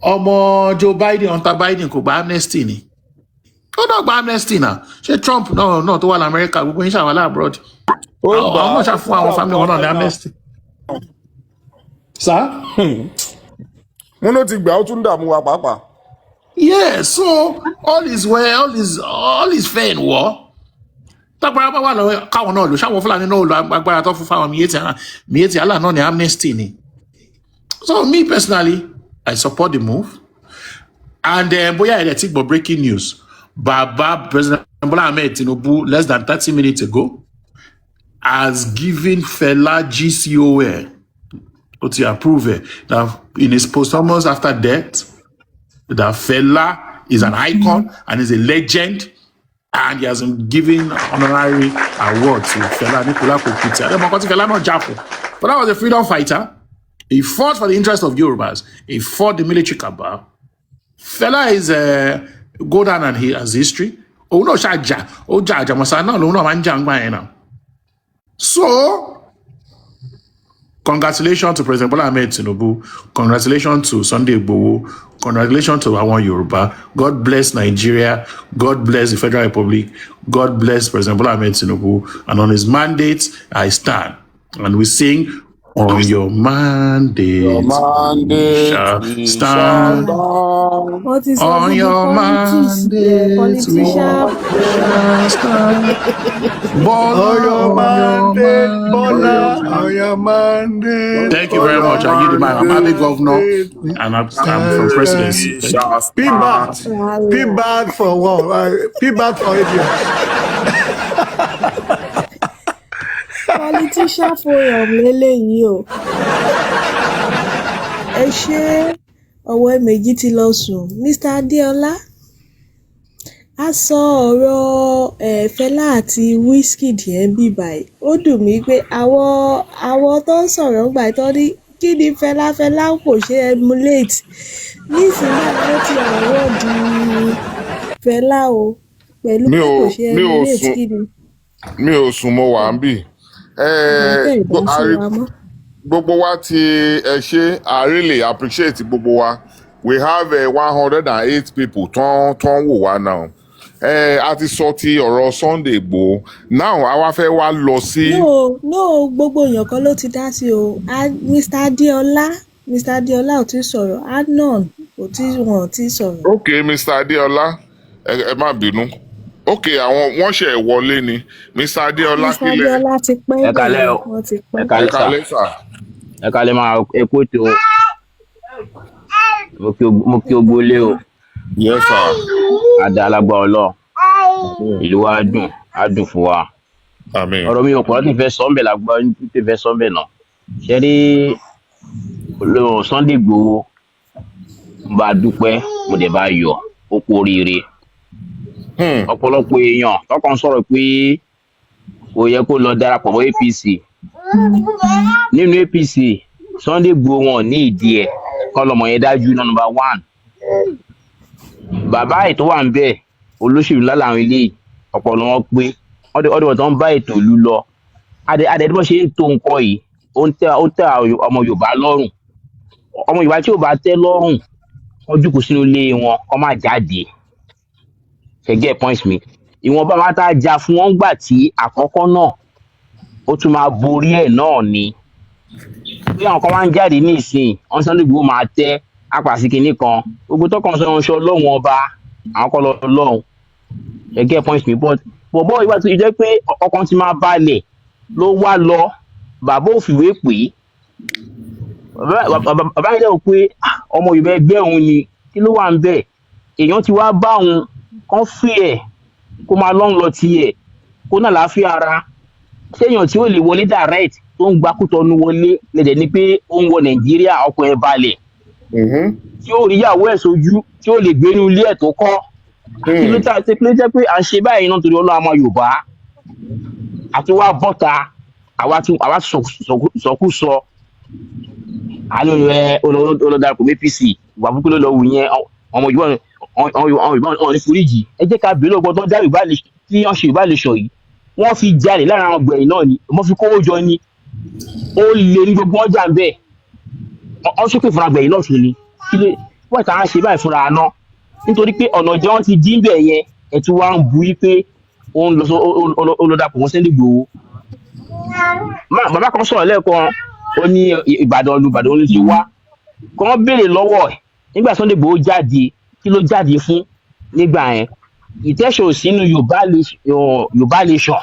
ọmọ Joe Biden, Hunter Biden, kò gba amnesty ni? Ó náà gba amnesty náà. Ṣé Trump náà tó wà lamẹ́ríkà, gbogbo yín ṣàwọn abroad, Ó àwọn gbà àwọn á, náà ṣàfún ó àwọn tún family wọn náà ní dààmú wa amnesty. Sir? Wọn ló ti gbà, ó tún dààmú wa pàápàá. Yeah, so all is well, all is fair in war. Tágbára bá wà lọ́wọ́ káwọn náà lò, ṣáwọn Fúlàní náà lò agbára tó fún fáwọn Miyetti Allah. Miyetti Allah náà ní amnesty ni. So me personally, I support the move. And bóyá ẹ̀rẹ̀ tí gbọ́ breaking news, Baba President Bola Ahmed Tinubu, less than 30 minutes ago, has given Fela GCON, ó ti approve ẹ̀, that in his posthumous after death, that Fela is an icon and is a legend, and he has been given honorary award to Fela Anikulapo Kuti. I don't know what Fela náà jà fún. Fela was a freedom fighter. He fought for the interest of Yorubas. He fought the military cabal. Fela is go down and he has history. Òun náà ṣáà jà, ó jà àjàmọ̀sá náà, lòun náà máa ń jà ń gbà yẹn náà. So congratulations to President Bola Ahmed Tinubu. Congratulations to Sunday Igboho. Congratulations to àwọn Yoruba. God bless Nigeria. God bless the Federal Republic. God bless President Bola Ahmed Tinubu. And on his mandate, I stand. And we sing, "On your mandate, Your we mandate shall we shall stand." stand. Wọ́n ti sọ On mí di your politics mandate, we politician. shall stand. On Bola, your on your mandate, Bola, mandate. On your mandate, Thank you on very your much. I yield the mic. I'm Abbey Governor, mandate, we and I'm from stand, stand. presidency. We Thank you. shall P stand. bat, P Wàhálà. bat for what? P bat for idiots. Politician forum leléyìí o. Ẹ ṣé, ọ̀wọ́ méjì ti lọ sùn. Mr Adeola, a sọ ọ̀rọ̀ Fẹlá àti Wizkid yẹn bí báyìí. Ó dùn mí pé àwọn tó ń sọ̀rọ̀ ńgbà tó ní kí ni Fẹlá, Fẹlá kò ṣe emulate nísìnyí báyìí, wọ́n ti award Fẹlá o pẹ̀lú Mi pé ò kò ṣe mi ò emulate sùn. Kí ni Mi ò sùn, mo wà ń bì. Ìgbà tẹ́ ẹ̀ dá sí wa mọ́. Gbogbo wa ti ẹ ṣe, I really appreciate gbogbo wa. We have 108 people tán wò wá now. A ti sọ ti ọ̀rọ̀ Sunday Igboho. Now a wá fẹ́ wá lọ sí. No, gbogbo èèyàn kan ló ti dá sí o. Mr Adeola, Mr Adeola ò tí sọ̀rọ̀, Anon kò tí, wọn ò tí sọ̀rọ̀. Ok, Mr Adeola, ẹ má bínú. Ok, àwọn wọ́n ṣe wọlé ni Mr Adeola. Mr Kílẹ̀. Adeola ti pẹ́. Ẹ kalẹ́ bẹ̀rẹ̀ o. Wọ́n ti pẹ́. Ẹ Ẹ kalẹ́ sà. kalẹ́ sà. Ẹ kalẹ́ máa, ẹ kú ètò o. Mo kí ogbó lé o. Yes sir. Adá alágbá ọlọ́ ìlú wa dùn, á dùn fún wa. Àmín. Ọ̀rọ̀ mi ò pọ̀ láti fẹ́ sọ́ńbẹ̀ lágbá tí fẹ́ sọ́ńbẹ̀ náà ṣe rí. Sunday Igboho, mo bá dúpẹ́, mo dẹ̀ bá yọ̀, ó kú oríire. Ọ̀pọ̀lọpọ̀ èèyàn tọkàn sọ̀rọ̀ pé kò yẹ kó lọ darapọ̀ mọ́ APC. Nínú APC, Sunday Igboho wọn ò ní ìdí ẹ̀ kọ́ lọ́mọ yẹn dájú náà. Number one, bàbá ètò wà ń bẹ̀, olóṣèlú ńlá làwọn eléyìí, ọ̀pọ̀lọpọ̀ wọn pé ọdẹ wọn tó ń bá ètò ìlú lọ adẹ bí wọ́n ṣe ń tó nǹkan yìí, ó ń tẹ́ àwọn ọmọ Yorùbá lọ́rùn. Ọmọ Yorùbá tí ò bá tẹ́ lọ́rùn, wọ́n jókòó sínú ilé wọn, kọ́ má jáde. Ṣe get point mi? Ìwọ̀nba máa tá a jà fún wọn gbà tí àkọ́kọ́ náà, ó tún máa borí ẹ̀ náà ni bí àwọn kan máa ń jáde ní ìsìn wọn. Sunday Igboho máa tẹ́ apàṣẹ kìíní kan, gbogbo tọkàn sọ ọṣọ lọ́wọ́n ọba, àwọn kan lọ lọ́hùn. Ẹ get point mi? But bọ̀bọ̀ ìgbà tó jẹ́ pé ọkàn ti máa balẹ̀ ló wá lọ, bàbá ò fìwé pè é. Bàbá yẹn dẹ̀ pé, "Ah, ọmọ Yorùbá ẹgbẹ́ òun ni, kí ló wà ń bẹ̀?" Èèyàn ti wá bá òun kán fi ẹ̀ kó máa lọ́n lọ tiẹ̀, kó náà láàfin ara séèyàn tí ó lè wọlé direct tó ń gba Kútọ́nù wọlé lẹ́dẹ̀ ni pé ó ń wọ Nàìjíríà, ọkàn ẹ̀ balẹ̀, tí ó rí ìyàwó ẹ̀ sójú, tí ó lè gbénú ilé ẹ̀ tó kọ́. Kí ló tá kí ló jẹ́ pé à ń ṣe báyìí náà torí Ọlọ́run? Ọmọ Yorùbá àti wá bọ́ta, àwa tún àwa sọkúsọ àánú ẹ olùdarapọ̀ APC, ìwà burúkú ló lọ wù yẹn. Ọmọ Yorùbá, ọmọ Yorùbá ọ̀hún ní foríjì. Ẹ jẹ́ ká bèèrè ọgbọ́n tó ń dá Yorùbá tí wọ́n ṣe Yorùbá lè sọ yìí, wọ́n fi jalè lára àwọn gbẹ̀yìn náà ni wọ́n fi kówó jọ ni. Ó lé ní gbogbo ọjà ń bẹ̀ ọ́ sókè fúnra gbẹ̀yìn náà tún ni. Kí ló wọ́n ta á ṣe báyìí fúnra náà? Nítorí pé ọ̀nà ìjọ wọn ti dín bẹ̀ yẹn, ẹ̀ tún wá ń bu yí pé ó ń lọ ó lọ dàpọ̀ mọ́ Sunday Igboho. Bàbá kan sọ̀rọ̀ lẹ́ẹ̀kan, ó ní Ìbàdàn lu Ìbàdàn ló ti wá. Kàn béèrè lọ́wọ́ ẹ̀, nígbà Sunday Igboho jáde, kí ló jáde fún nígbà yẹn? Ìtẹ́sọ̀ sínú Yorùbá nation.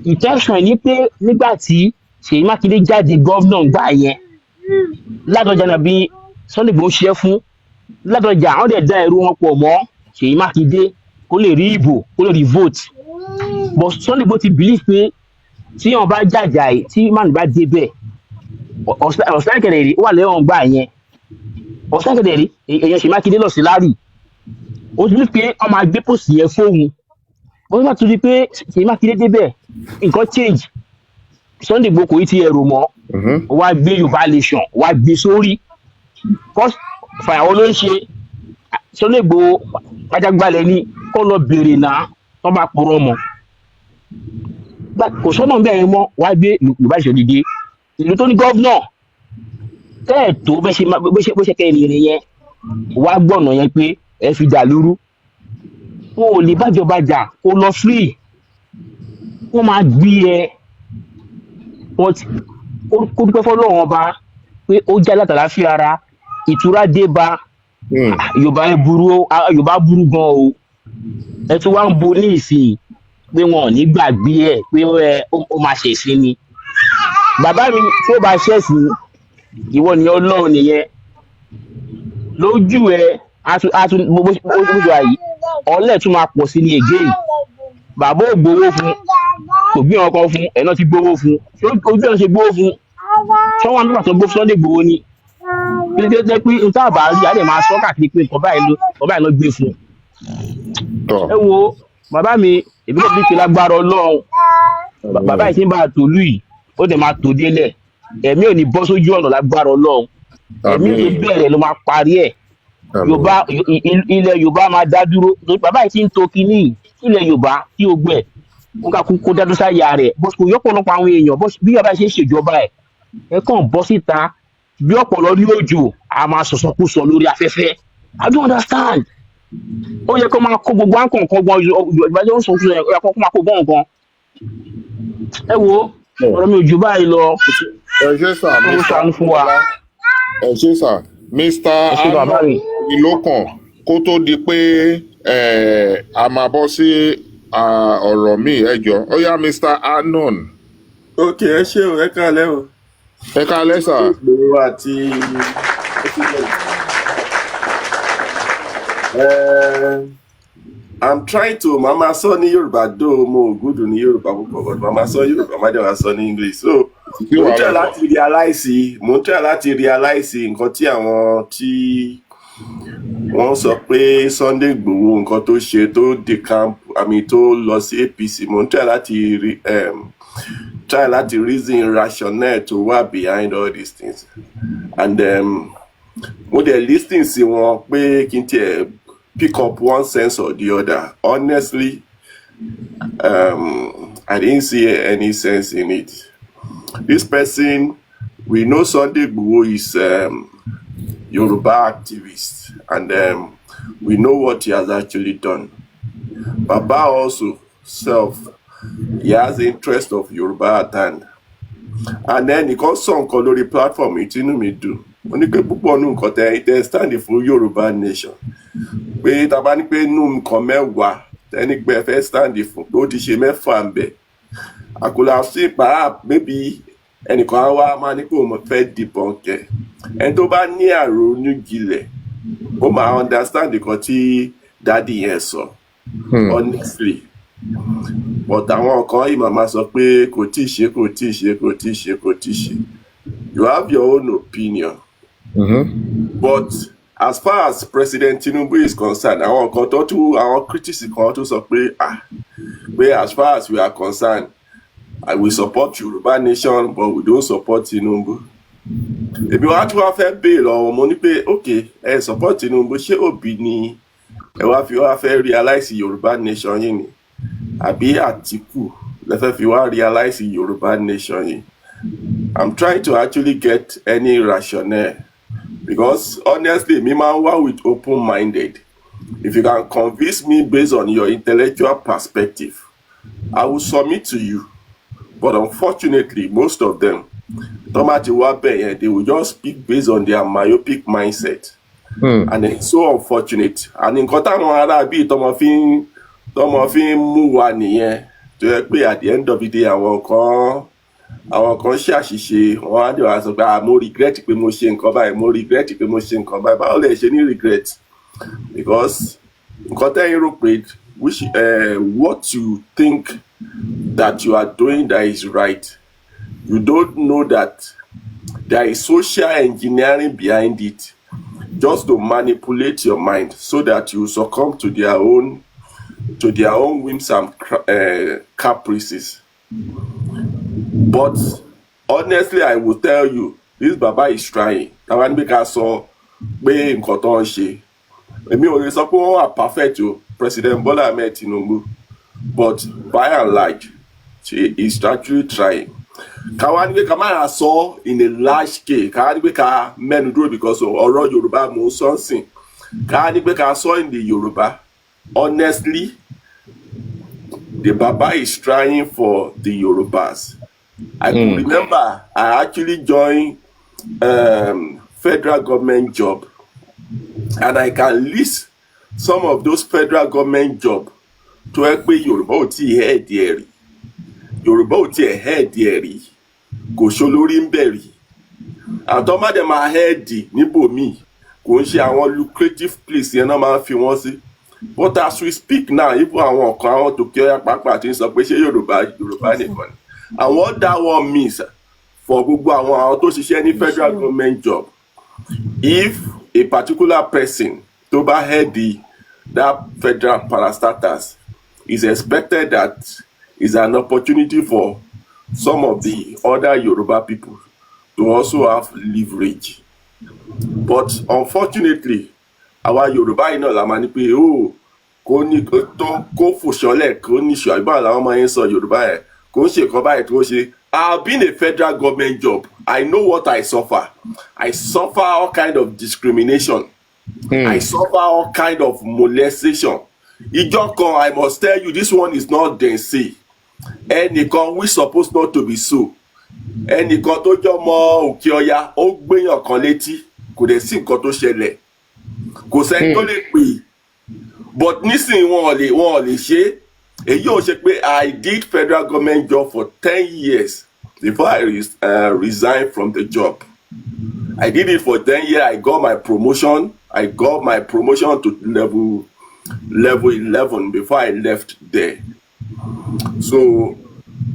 Ìtẹ́sọ̀ ẹ̀ ní pé nígbà tí Ṣèyí Mákindé jáde governor gbà yẹn, Ládọjà náà bí Sunday Igboho ṣiṣẹ́ fún Ládọjà, àwọn dẹ̀ dá ẹrú wọn pọ̀ mọ́ Ṣèyí Mákindé kó lè rí ìbò, kó lè rí vote. But Sunday Igboho ti believe pé tí wọn bá jàjà yìí, tí màmí bá débẹ̀, ọ̀sán kẹ̀dẹ̀ rí ó wà lẹ́wọ̀n gbà yẹn. Ọ̀sán kẹ̀dẹ̀ rí èèyàn Ṣèyí Mákindé lọ sí láàrì, ó ti believe pé wọ́n máa gbé post yẹn fóun. Bó bá tún di pé Ṣèyí Mákindé débẹ̀, nǹkan change. Sunday Igboho kò í ti ẹrù mọ́, ó wá gbé Yorùbá nation, ó wá gbé sórí kọ́ fàyàwọ́ ló ń ṣe. Sunday Igboho pàjágbálẹ̀ ni kó lọ bèrè náà tó bá purọ́ mọ́. Kò sọ́nà bẹ́ẹ̀ mọ́, wá gbé Yorùbá nation dìde. Ìlú tó ní governor tẹ́ ẹ̀ tó bẹ́ ṣe bó ṣe kẹ́ ìrìn yẹn, wá gbọ̀nà yẹn pé ẹ fi dà lúrú, wọn ò lè bájọba jà kó lọ free, wọ́n máa gbé ẹ. But kó dúpẹ́ fọlọ́run ọba pé ó já látàláfíà ara, ìtura dé bá. Yorùbá ẹ burú o, Yorùbá burú gan o. Ẹ tún wá ń bo ní ìsìn pé wọn ò ní gbàgbé ẹ, pé ó máa ṣẹ̀sìn ni. Bàbá mi, tí ó bá ṣẹ̀sìn, ìwọ nìyẹn, Ọlọ́run nìyẹn lójú ẹ. Á tún bó ṣe wà yìí, ọ̀lẹ́ tún máa pọ̀ sí ní again. Bàbá ò gbowó fún, kò gbé ọkọ fún ẹ̀ náà ti gbowó fún. Ṣé ojú ẹ̀ ṣe gbowó fún sọ́wọ́n àmì tó gbó Sunday Igboho ni? Kí ló dé pé n tá bá rí, a lè máa sọ káàkiri pé nǹkan báyìí ló gbé fún. Ẹ wo bàbá mi, èmi kò fi lágbára Ọlọ́run. Bàbá yìí ti ń bá a tòlú yìí, ó dẹ̀ máa tò délẹ̀. Ẹ̀mí ò ní bọ́ sójú ọ̀nà lágbára Ọlọ́run. Ẹ̀mí tó bẹ̀rẹ̀ ló máa parí ẹ̀. Yorùbá, ilẹ̀ Yorùbá máa dá dúró. Torí bàbá yìí ti ń to kínní ilẹ̀ Yorùbá tí ó gbẹ̀ ó ká kó dá dúró sáyà rẹ̀ bó kò yọpọlọpọ àwọn èèyàn bó bí bàbá yìí ṣe ń ṣèjọba ẹ̀. Ẹ kàn bọ́ síta bí ọ̀pọ̀lọ́ ní òjò, a máa sọ̀sọ̀kúsọ lórí afẹ́fẹ́. I don't understand. Ó yẹ kó máa kó gbogbo àǹkàn kan gbọ́n Yorùbá tó ń sọ̀kúsọ yẹn, ó yẹ kó máa kó gbọ́n nǹkan. Ẹ wo, ọ̀rọ̀ mi ò jù báyìí lọ. Ẹ ṣé sà. Ó ń Mr ṣàánú fún wa. Ẹ ṣé sà, Mr Ẹ ṣé bàbá mi. Ìlókàn, kó tó di pé A máa bọ́ sí ọ̀rọ̀ míì. Ẹ jọ, ó yá, Mr Anon. Ok, ẹ ṣé o, ẹ káalẹ́ o. Ẹ káalẹ́ sà. Ìgbòho àti president. I'm trying to mama sọ ní Yorùbá, though mo ò good ní Yorùbá púpọ̀, but mama sọ Yorùbá, má dẹ̀ wá sọ ní English. So Sí mo ń try wàhálà sà. láti realize, mo ń try láti realize nǹkan tí àwọn tí wọ́n sọ pé Sunday Igboho, nǹkan tó ṣe tó decamp, àmì tó lọ sí APC. Mo ń try láti try láti reason rationale tó wà behind all these things, and mo dẹ̀ listen sí wọn pé kí n tiẹ̀ pick up one sense or the other. Honestly, I didn't see any sense in it. This person, we know Sunday Igboho is Yoruba activist, and we know what he has actually done. Baba also self, he has interest of Yoruba at hand. And then nìkan sọ nǹkan lórí platform yìí tínú mi dùn. Ó ní pé púpọ̀ nù nǹkan tẹ stand fún Yorùbá nation, pé tá a bá ní pé nù nǹkan 10 tẹ́ni pé ẹ fẹ́ stand fún, pé ó ti ṣe 6 ń bẹ̀. I could have seen perhaps maybe ẹnìkan á wá máa ní pé òun fẹ́ debunk ẹ̀. Ẹni tó bá ní àrònú jinlẹ̀, ó máa understand nǹkan tí daddy yẹn sọ, honestly. But àwọn kan yìí màmá sọ pé kò tíì ṣe, kò tíì ṣe, kò tíì ṣe, kò tíì ṣe. You have your own opinion, but as far as President Tinubu is concerned, àwọn kan tó tún, àwọn critics kan tó sọ pé, ah, pé as far as we are concerned, I will support Yoruba nation, but we don't support Tinubu. Èmi wá tún wá fẹ́ béèrè lọ́wọ́ mo ní pé, ok, ẹ support Tinubu, ṣé Òbí ni ẹ wá fi wá fẹ́ realize Yorùbá nation yìí ni, àbí Àtìkù lẹ fẹ́ fi wá realize Yorùbá nation yìí? I'm trying to actually get any rationale, because honestly, mi máa ń wá with open minded. If you can convince me based on your intellectual perspective, I will submit to you. But unfortunately, most of them tó bá ti wá bẹ̀ yẹn, they will just speak based on their myopic mindset, and it's so unfortunate. And nǹkan táwọn ará bíi tọmọ fi ń mú wa nìyẹn, tó yẹ pé at the end of the day, àwọn kan ṣàṣìṣe, wọn á dẹ̀ wá sọ pé, "Ah, mo regret pé mo ṣe nǹkan báyìí, mo regret pé mo ṣe nǹkan báyìí." Báwo lè ṣe ní regret? Because nǹkan tẹ́yìn rò pé, which what you think that you are doing that is right, you don't know that there is social engineering behind it, just to manipulate your mind so that you succumb to their own whims and caprices. But honestly, I will tell you, this baba is trying. Táwa níbi ká sọ pé nǹkan tó ń ṣe, èmi ò lè sọ pé wọ́n wà perfect o, President Bola Ahmed Tinubu, but by and large, she is actually trying. Káwa ní pé ká máa sọ in a large scale, káwa ní pé ká mẹ́nu dúró, because ọ̀rọ̀ Yorùbá mò ń sọ ń sìn. Káwa ní pé ká sọ in the Yorùbá, honestly, the baba is trying for the Yorubas. I could remember I actually joined federal government job, and I can list some of those federal government job tó yẹ pé Yorùbá ò tí ì head ẹ̀ rí. Yorùbá ò tí ì head ẹ̀ rí, kò ṣolórí ń bẹ̀ rí. Àtọ́ má dẹ̀ máa head níbòmíì, kò ń ṣe àwọn lucrative place yẹn náà máa ń fi wọ́n sí. But as we speak now, even àwọn kan, àwọn tòkè ọ̀yà pàápàá ti ń sọ pé ṣé Yorùbá nìkan ni. And what that one means for gbogbo àwọn tó ṣiṣẹ́ ní federal government job, if a particular person tó bá head that federal parastatals, is expected that is an opportunity for some of the other Yoruba people to also have leverage. But unfortunately, àwa Yorùbá yìí náà la máa ní pé ó kó ní tó kó fòṣọlẹ̀, kó níṣọ àbí báwo làwọn máa ń sọ Yorùbá yẹn, kó ń ṣe nǹkan báyìí tó ṣe. I have been a federal government job. I know what I suffer. I suffer all kind of discrimination. I suffer all kind of molestation. Ìjọ kan, I must tell you, this one is not dem say. Ẹnìkan, we suppose not to be so, ẹnìkan tó jọ mọ Òkè Ọya, ó gbéyàn kan létí, kò dẹ̀ sí nǹkan tó ṣẹlẹ̀, kò sẹ́ni tó lè pè. But nísìnyí, wọn ò lè ṣe é. Èyí ò ṣe pé I did federal government job for 10 years before I resigned from the job. I did it for 10 years. I got my promotion to level 11 before I left there. So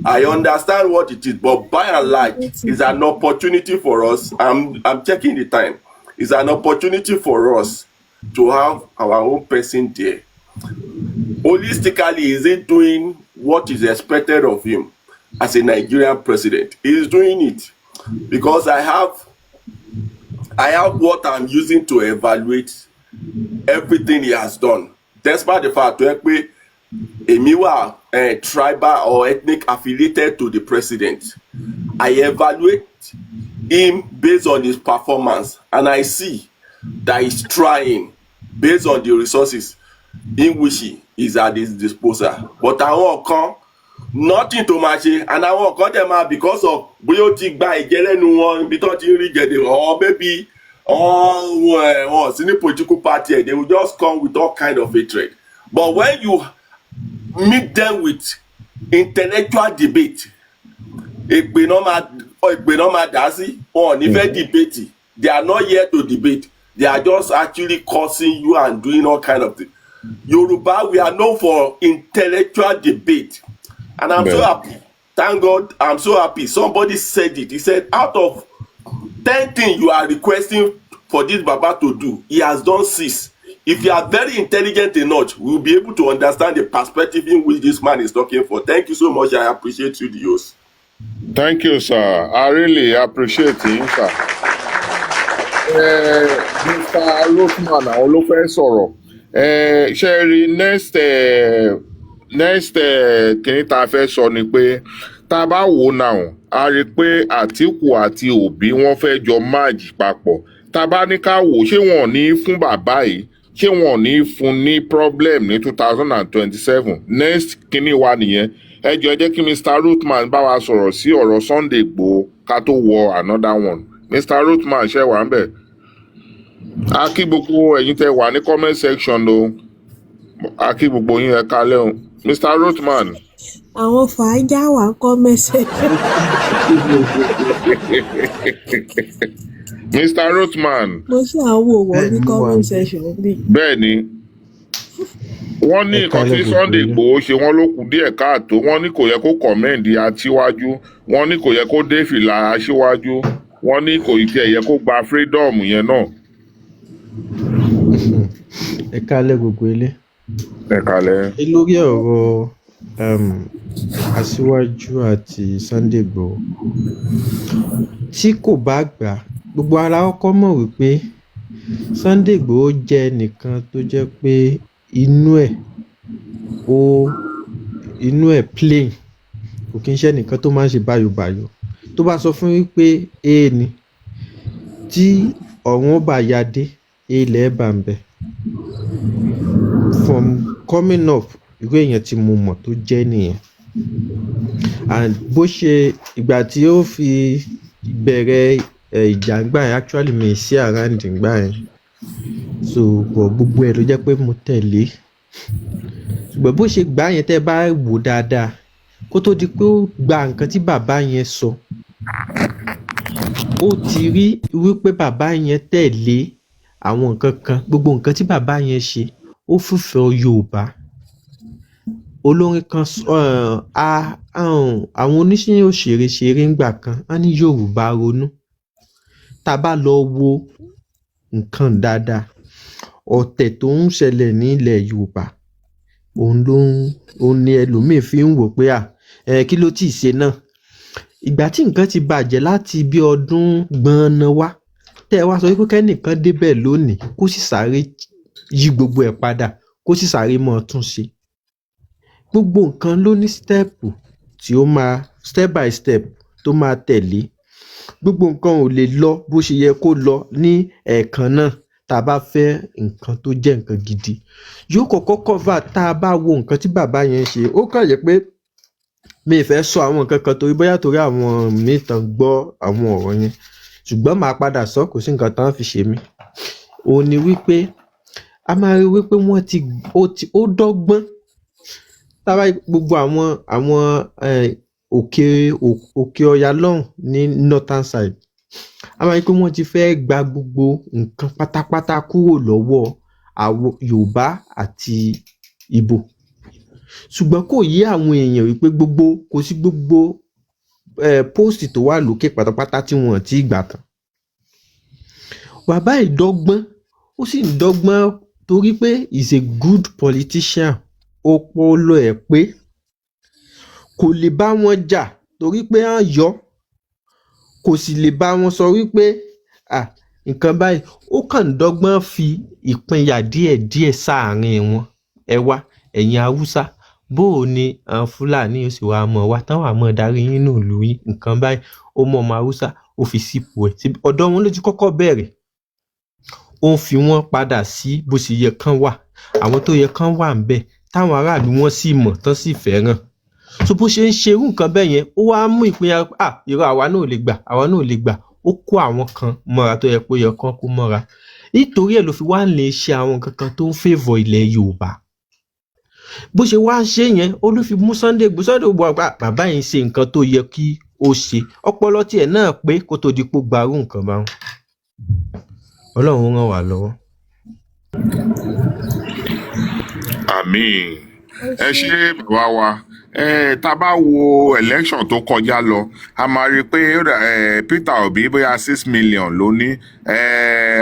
I understand what it is, but by and large, it's an opportunity for us. I'm checking the time. It's an opportunity for us to have our own person there. Holistically, is he doing what is expected of him as a Nigerian president? He is doing it because I have what I'm using to evaluate everything he has done. Despite the fact pé èmi wà tribal or ethnic affiliated to the president, I evaluate him based on his performance, and I see that he's trying based on the resources in which he is at his disposal. But àwọn kan, nothing tó máa ṣe, and àwọn kan dẹ̀ máa, because of bóyá ó ti gba ìjẹ lẹ́nu wọn, ibi tó ti ń rí jẹ̀dẹ̀, or maybe wọn sí ní political party ẹ̀, they will just come with all kind of hatred. But when you meet them with intellectual debate, èpè náà máa dá sí. Wọn ò ní fẹ́ debate. They are not here to debate. They are just actually cursing you and doing all kind of things. Yoruba, we are known for intellectual debate, and I'm so happy. Thank God, I'm so happy. Somebody said it. He said, out of 10 things you are requesting for this baba to do, he has done six. If you are very intelligent enough, we will be able to understand the perspective in which this man is talking for. Thank you so much. I appreciate you, the host. Thank you, sir. I really appreciate you, sir. Mr. Lukman, àwọn ló fẹ́ sọ̀rọ̀. Ṣe rí next kìíní tá a fẹ́ sọ ni pé, tá a bá wò ó náà, a rí i pé Àtíkù àti Òbí, wọ́n fẹ́ jọ merge papọ̀. Tá a bá ní ká wò ó, ṣé wọn ò ní fún bàbá yìí, ṣé wọn ò ní fún ní problem ní 2027? Next kìíní wa nìyẹn. Ẹ jọ̀ọ́, ẹ jẹ́ kí Mr. Rootman bá wa sọ̀rọ̀ sí ọ̀rọ̀ Sunday Igboho ká tó wọ another one. Mr. Rootman, ṣe wà ń bẹ̀? A kí gbogbo ẹ̀yin tẹ́ wà ní comment section o. A kí gbogbo yín, ẹ kálẹ́ o. Mr. Rootman. Àwọn fàájà wà comment section. Mr. Rootman. Mo ṣáà wò wọ́n ní Bẹ́ẹ̀ ni, mo wà comment níbí. section bí. Bẹ́ẹ̀ ni, wọ́n ní Ẹ nǹkan kálẹ́ tí gbogbo Sunday ilé. Igboho ṣe, wọ́n ló kù díẹ̀ káàtó. Wọ́n ní kò yẹ kó commend aṣíwájú, wọ́n ní kò yẹ kó dé fìlà aṣíwájú, wọ́n ní kò tiẹ̀ yẹ kó gba freedom yẹn náà. Ẹ kálẹ́ gbogbo ilé. Ẹ kálẹ́. Ẹ lórí ọ̀rọ̀ aṣíwájú àti Sunday Igboho, tí kò bá gbà á, gbogbo ara kọ́kọ́ mọ̀ wípé Sunday Igboho jẹ́ ẹnìkan tó jẹ́ pé inú ẹ̀ plain. Kò kí ń ṣe ẹnìkan tó máa ń ṣe báyòbáyò. Tó bá sọ fún wípé A ni, tí ọ̀run ó bá ya dé, A lẹ̀ bá ń bẹ̀. From coming up, irú èèyàn tí mo mọ̀ tó jẹ́ nìyẹn. And bó ṣe ìgbà tí ó fi bẹ̀rẹ̀ ìjà ńgbà yẹn, actually mi sí around ńgbà yẹn, so but gbogbo ẹ̀ ló jẹ́ pé mo tẹ̀lé. Ṣùgbọ́n bó ṣe gbà yẹn, tẹ́ bá wò dáadáa, kó tó di pé ó gba nǹkan tí bàbá yẹn sọ, ó ti rí wípé bàbá yẹn tẹ̀lé àwọn nǹkan kan. Gbogbo nǹkan tí bàbá yẹn ṣe, ó fìfẹ́ Yorùbá. Olórin kan àwọn oníṣẹ́ òṣèré ṣeré ńgbà kan, wọ́n ní Yorùbá ronú. Tá a bá lọ wo nǹkan dáadáa, ọ̀tẹ̀ tó ń ṣẹlẹ̀ nílẹ̀ Yorùbá, òun ló ń òun ni ẹlòmíín fi ń wò pé à ẹ kí ló tíì ṣe náà. Ìgbà tí nǹkan ti bàjẹ́ láti bí ọdún gbọ̀nà wá, tẹ́ ẹ wá sọ wípé kẹ́nìkan débẹ̀ lónìí, kó sì sáré yí gbogbo ẹ̀ padà, kó sì sáré mọ́ ọ tún ṣe gbogbo nǹkan, ló ní step tí ó máa, step by step tó máa tẹ̀lé. Gbogbo nǹkan ò lè lọ bó ṣe yẹ kó lọ ní ẹ̀ẹ̀kan náà. Tá a bá fẹ́ nǹkan tó jẹ́ nǹkan gidi, yóò kọ́kọ́ cover. Tá a bá wo nǹkan tí bàbá yẹn ṣe, ó kàn jẹ́ pé mi ì fẹ́ sọ àwọn nǹkan kan torí bóyá torí àwọn míì tán gbọ́ àwọn ọ̀rọ̀ yẹn, ṣùgbọ́n màá padà sọ. Kò sí nǹkan tán fi ṣe mí. Òun ni wípé A máa rí wípé wọ́n ti ó ti ó dọ́gbọ́n tá bá gbogbo àwọn òkè ọya lọ́hùn ní northern side, a máa rí pé wọ́n ti fẹ́ gba gbogbo nǹkan pátápátá kúrò lọ́wọ́ àwọn Yorùbá àti Ìgbò, ṣùgbọ́n kò yé àwọn èèyàn wípé gbogbo kò sí gbogbo post tó wà lókè pátápátá tí wọ́n ti gbà tán. Bàbá yìí dọ́gbọ́n, ó sì ń dọ́gbọ́n torí pé he is a good politician. Ọpọlọ ẹ̀ pé kò lè bá wọn jà torí pé wọ́n yọ, kò sì lè bá wọn sọ wípé, ah, nǹkan báyìí. Ó kàn ń dọ́gbọ́n fi ìpínyà díẹ̀díẹ̀ sáàárín wọn. Ẹ wá, ẹ̀yin Haúsá, bó o ní àwọn Fúlàní ó sì wá mọ̀ wá táwọn àmọ́ darí yín nù lù yín, nǹkan báyìí. Ó mọ ọmọ Haúsá, ó fi sípò ẹ̀. Ọ̀dọ̀ wọn ló ti kọ́kọ́ bẹ̀rẹ̀. Ó ń fi wọ́n padà sí bó ṣe yẹ kán wà, àwọn tó yẹ kán wà ń bẹ̀, táwọn aráàlú wọn sì mọ̀ tán sì fẹ́ràn. So bó ṣe ń ṣerú nǹkan bẹ́ẹ̀ yẹn, ó wá mú ìpínyà, ah, irọ́, àwa náà ò lè gbà, àwa náà ò lè gbà. Ó kó àwọn kan mọ́ra tó yẹ pé ó yẹ kán kó mọ́ra. Nítorí ẹ̀ ló fi wá lè ṣe àwọn nǹkan kan tó ń favour ilẹ̀ Yorùbá. Bó ṣe wá ń ṣe yẹn, ó ló fi mú Sunday Igboho. Sunday Igboho àgbà, bàbá yìí ń ṣe nǹkan tó yẹ kí ó ṣe. Ọpọlọ tiẹ̀ náà pé kó tó di pé ó gbarú nǹkan báwọn. Ọlọ́run ràn wá lọ́wọ́. Àmín. Ẹ Ẹ ṣé. Ṣé bàbá wa. Ẹ tá a bá wo election tó kọjá lọ, a máa rí i pé Peter Obi bóyá 6 million ló ní,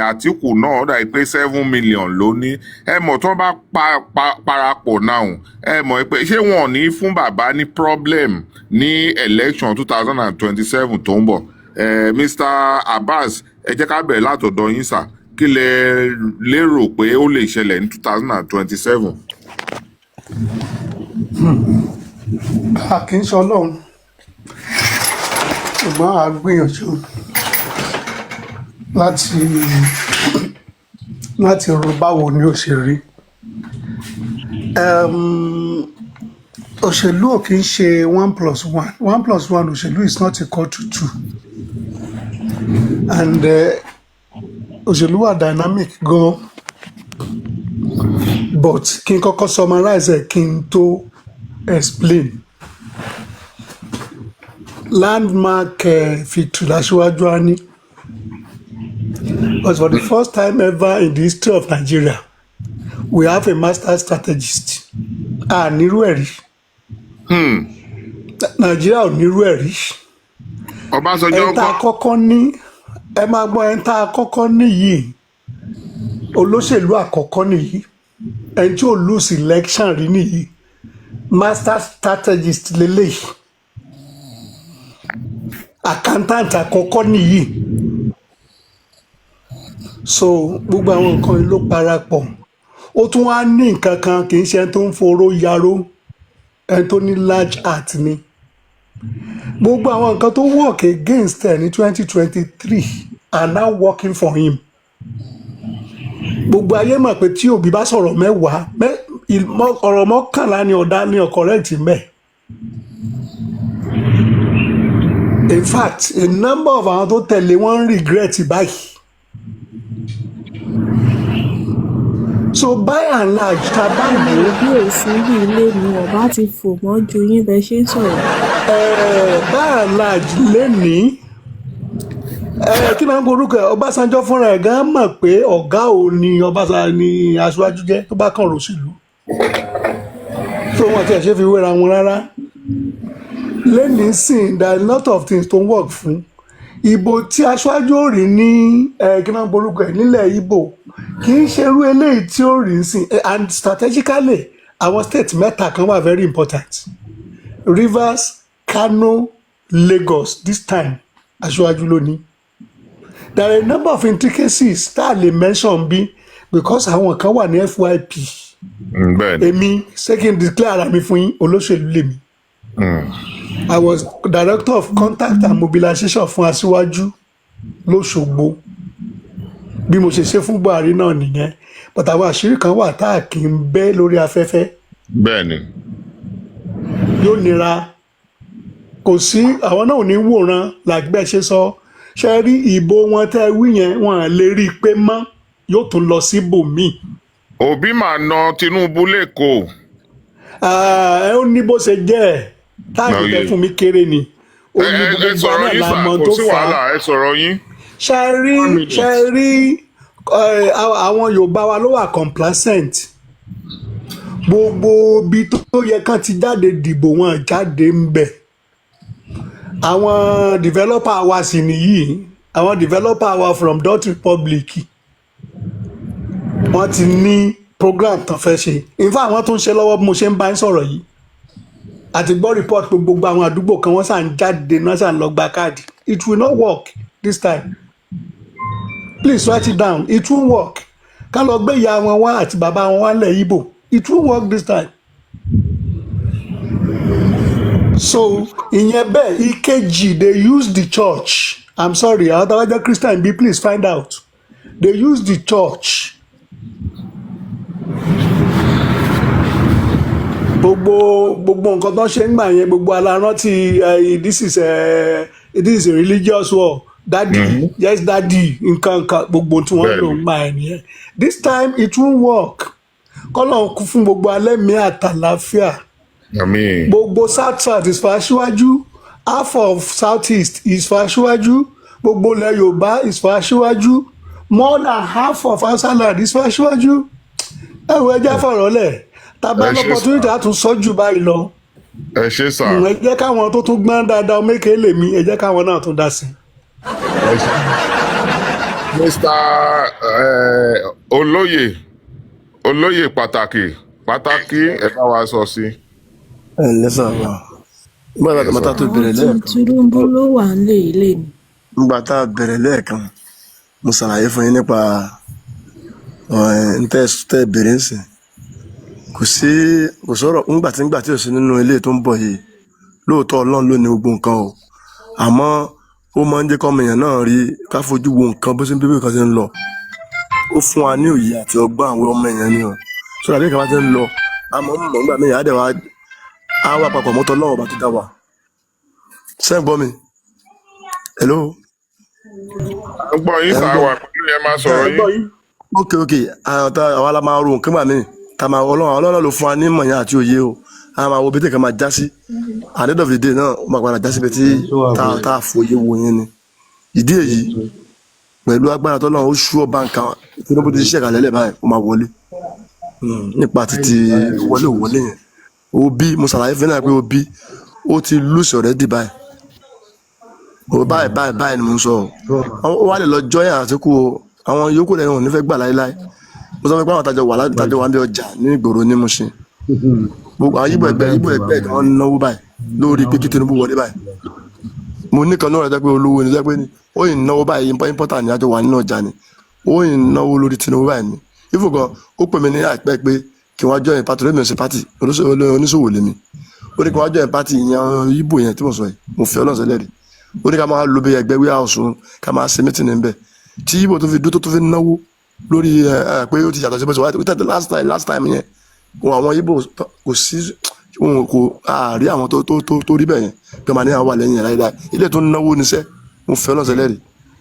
Àtíkù náà ó dà pé 7 million ló ní. Ẹ mọ̀ tí wọ́n bá parapọ̀ náà, ẹ mọ̀ pé ṣé wọn ò ní fún bàbá ní problem ní election 2027 tó ń bọ̀? Mr Abbas, ẹ jẹ́ ká bẹ̀rẹ̀ látọ̀dọ̀ yín sà. Kí lẹ lérò pé ó lè ṣẹlẹ̀ ní 2027? A kì í ṣe Ọlọ́run, ṣùgbọ́n a gbìyànjú láti ro báwo ni ó ṣe rí. Òṣèlú ò kì í ṣe one plus one. One plus one òṣèlú is not equal to two, and òṣèlú wà dynamic gan. But kí n kọ́kọ́ summarize ẹ̀ kí n tó explain. Landmark victory l'Aṣíwájú á ní, because for the first time ever in the history of Nigeria, we have a master strategist. A nírú ẹ̀ rí. Nàìjíríà ò nírú ẹ̀ rí. Ọbásanjọ́ Ẹni tá a ńkọ́? kọ́kọ́ ní, ẹ máa gbọ́, ẹni tá a kọ́kọ́ ní yìí, olóṣèlú àkọ́kọ́ nìyí, ẹni tí ò lose election rí nìyí, master strategist lélẹ́yìí, accountant àkọ́kọ́ nìyí. So gbogbo àwọn nǹkan yìí ló parapọ̀. Ó tún wá ní nǹkan kan, kì í ṣe ẹni tó ń foró yaró, ẹni tó ní large heart ni. Gbogbo àwọn nǹkan tó work against ẹ ní 2023 are now working for him. Gbogbo ayé mọ̀ pé tí Obi bá sọ̀rọ̀ 10, ọ̀rọ̀ 11 ni ọ̀dà ni correct mẹ́. In fact, a number of àwọn tó tẹ̀lé wọ́n ń regret báyìí. So by and large, tá a bá Àwọn wò ó, òbí ò sí bí ilé ni wọn bá ti fò mọ́ ju yín bẹ ṣe ń sọ̀rọ̀. By and large lénìí, kí náà ń porúkọ ẹ̀, Ọbásanjọ́ fúnra ẹ̀ gan mọ̀ pé ọ̀gá ò ní Ọbásanjọ́ ní aṣáájú jẹ́ tó bá kàn rò sílùú tó wọn tiẹ̀ ṣe fi wéra wọn rárá. Lénìí sìn, there are a lot of things tó ń work fún ìbò tí aṣáájú ò rí ní, kí náà ń porúkọ ẹ̀, nílẹ̀ Ìgbò, kì í ṣerú eléyìí tí ó rí sìn. And strategically, àwọn state mẹ́ta kan wà very important: Rivers, Kano, Lagos. This time aṣáájú ló ní. There are a number of intricacies tá a lè mention bí, because àwọn kan wà ní FYP. Bẹ́ẹ̀ ni. Èmi, ṣé kí n declare ara mi fún yín? Olóṣèlú lèmi. I was director of contact and mobilization fún aṣíwájú lọ́ṣogbo. Bí mo ṣe ṣe fún Buhari náà nìyẹn, but àwọn àṣírí kan wà tá a kì í bẹ́ lórí afẹ́fẹ́. Bẹ́ẹ̀ ni. Yóò nira, kò sí, àwọn náà ò ní wòran làgbẹ́ ṣe sọ. Ṣe rí ìbò wọn tẹ́ wí yẹn, wọn à lè rí i pé mọ́ yóò tún lọ síbòmíì. Òbí máa na Tinubu lẹ́kọ̀ọ́. Ah, ẹ ó ní bó ṣe jẹ́ ẹ̀ táàgì tẹ Lóye. fún mi kéré ni ó Ẹ ní ẹ ẹ gbogbo wa sọ̀rọ̀ náà yín la sà, mọ kò tó sí fà á. wàhálà, ẹ sọ̀rọ̀ yín. Ṣe rí One minute. ṣe rí àwọn Yorùbá wa ló wà complacent. Gbogbo ibi tó yẹ kán ti jáde dìbò, wọn jáde ń bẹ̀. Àwọn developer wa sì nìyí, àwọn developer wa from Dot Republic, wọ́n ti ní program tán fẹ́ ṣe. In fact, wọ́n tún ṣe lọ́wọ́ bí mo ṣe ń bá ń sọ̀rọ̀ yìí. Àti gbọ́ report pé gbogbo àwọn àdúgbò kan, wọ́n sàn ń jáde náà, sàn lọ gba káàdì. It will not work this time. Please write it down, it won't work. Ká lọ gbé ìyá wọn wá àti bàbá wọn wá lẹ̀ Ìgbò, it won't work this time. So ìyẹn bẹ́ẹ̀. Ìkejì, they use the church. I'm sorry, àwọn tó bá jẹ́ Christian bí, please find out. They use the church. Gbogbo nǹkan tó ń ṣe ń gbà yẹn, gbogbo alárántí, this is a religious war, daddy. Yes daddy, nǹkan nǹkan gbogbo tí wọ́n lò Bẹ́ẹ̀ni. ń gbà yẹn nìyẹn. This time it won't work. Kọ́lọ̀ kún fún gbogbo alẹ́ mi àtàlàáfíà. Àmín. Gbogbo South South is for Aṣíwájú, half of South East is for Aṣíwájú, gbogbo ilẹ̀ Yorùbá is for Aṣíwájú, more than half of Hausa land is for Aṣíwájú. Ẹ wo, ẹ jẹ́ fọ̀rọ̀ lẹ̀, tá a bá Ẹ ṣé l'opportunity sà. á tún sọ jù báyìí lọ. Ẹ ṣé sà. Ẹ jẹ́ káwọn tó tún gbọ́n dáadáa mékè lèmi, ẹ jẹ́ káwọn náà tún dá sí i. Ẹ ṣé. Mr. Olóyè, olóyè pàtàkì pàtàkì, ẹ bá wa sọ sí. Ẹ ǹlẹ́ sà wà nígbà Ẹ tá a sọ. tó Àwọn bẹ̀rẹ̀ tí lẹ́ẹ̀kan. Tinubu ló wà nílé ilé mi. Nígbà tá a bẹ̀rẹ̀ lẹ́ẹ̀kan, mo ṣàlàyé fún yín nípa ntẹ́ tẹ́ bẹ̀rẹ̀ ń sìn. Kò sí, kò sọ̀rọ̀ ńgbà tí ò sí nínú ilé tó ń bọ̀ yìí. Lóòótọ́, Ọlọ́run ló ní gbogbo nǹkan o, àmọ́ ó máa ń jẹ́ kọ́mọ èèyàn náà rí ká fojú wo nǹkan bó ṣe ń bí nǹkan ṣe ń lọ. Ó fún wa ní òye àti ọgbọ́n àwọn ọmọ èèyàn ni o sọ̀rọ̀ àbí nǹkan bá ti ń lọ, àmọ́ ń mọ̀ nígbà míì á dẹ̀ wá á wà papọ̀ mọ́tò Ọlọ́run ọba tó dá wa. Ṣé ń gbọ́ mi? Hello? À ń gbọ́ yín Ẹ ń sà, gbọ́ wà pẹ̀lú yẹn, máa sọ̀rọ̀ Ẹ yín. gbọ́ yín. Ok, àwọn tá àwa la máa ro nǹkan gbà míì tá máa Ọlọ́run ló fún wa ní ìmọ̀ yẹn àti òye o. A máa wo bí tẹ̀kan máa já sí. At the end of the day náà, ó máa padà já síbi tí tá a fòye wo yẹn ni. Ìdí èyí, pẹ̀lú agbára tọ́lọ́run, ó ṣú ọba nǹkan Tinubu ti ṣiṣẹ́ ìkàlẹ́lẹ̀ báyìí, ó máa wọlé. Nípa títí wọlé òwọlé yẹn, Obi, mo ṣàlàyé fún yín náà pé Obi ó ti lose already báyìí o. Báyìí báyìí báyìí ni mo ń sọ o. Ó wá lè lọ join Àtìkù o. Àwọn yòókù rẹ̀ wọn ò ní fẹ́ gbà láéláé. Mo sọ fún yín pé àwọn tajọ wà ní ọjà ní ìgboro ní Mushin, gbogbo àwọn yíbò ẹgbẹ́ kan ń náwó báyìí lórí pé kí Tinubu wọlé báyìí. Mo ní kan náà rẹ̀ jẹ́ pé olówó ni, jẹ́ pé ní ó yìí náwó báyìí, important ní àjọ wà nínú ọjà ni, ó yìí náwó lórí Tinubu báyìí ni. Ifo gan, ó pè mí ní àìpẹ́ pé kí wọ́n join party lómi ọ̀sẹ̀ party oníṣòwò lèmi. Ó ní kí wọ́n join party ìyẹn yíbò yẹn tí mo sọ yìí. Mo fẹ́ Ọlọ́run sẹ́lẹ̀ rí. Ó ní ká máa lo bí ẹgbẹ́ warehouse òun, ká máa ṣe meeting níbẹ̀ tí yíbò tó fi dúró tó fi náwó lórí ẹ ẹ pé ó ti yàtọ̀ sí bó ṣe wá last time yẹn. Wọn àwọn yíbò kò sí òun, kò àárí àwọn tó rí bẹ́ẹ̀ yẹn pé màá ní àwọn wà lẹ́yìn ẹ̀ láíláí. Ilé tó ń náwó níṣẹ́, mo fẹ́ Ọlọ́run sẹ́lẹ̀ rí.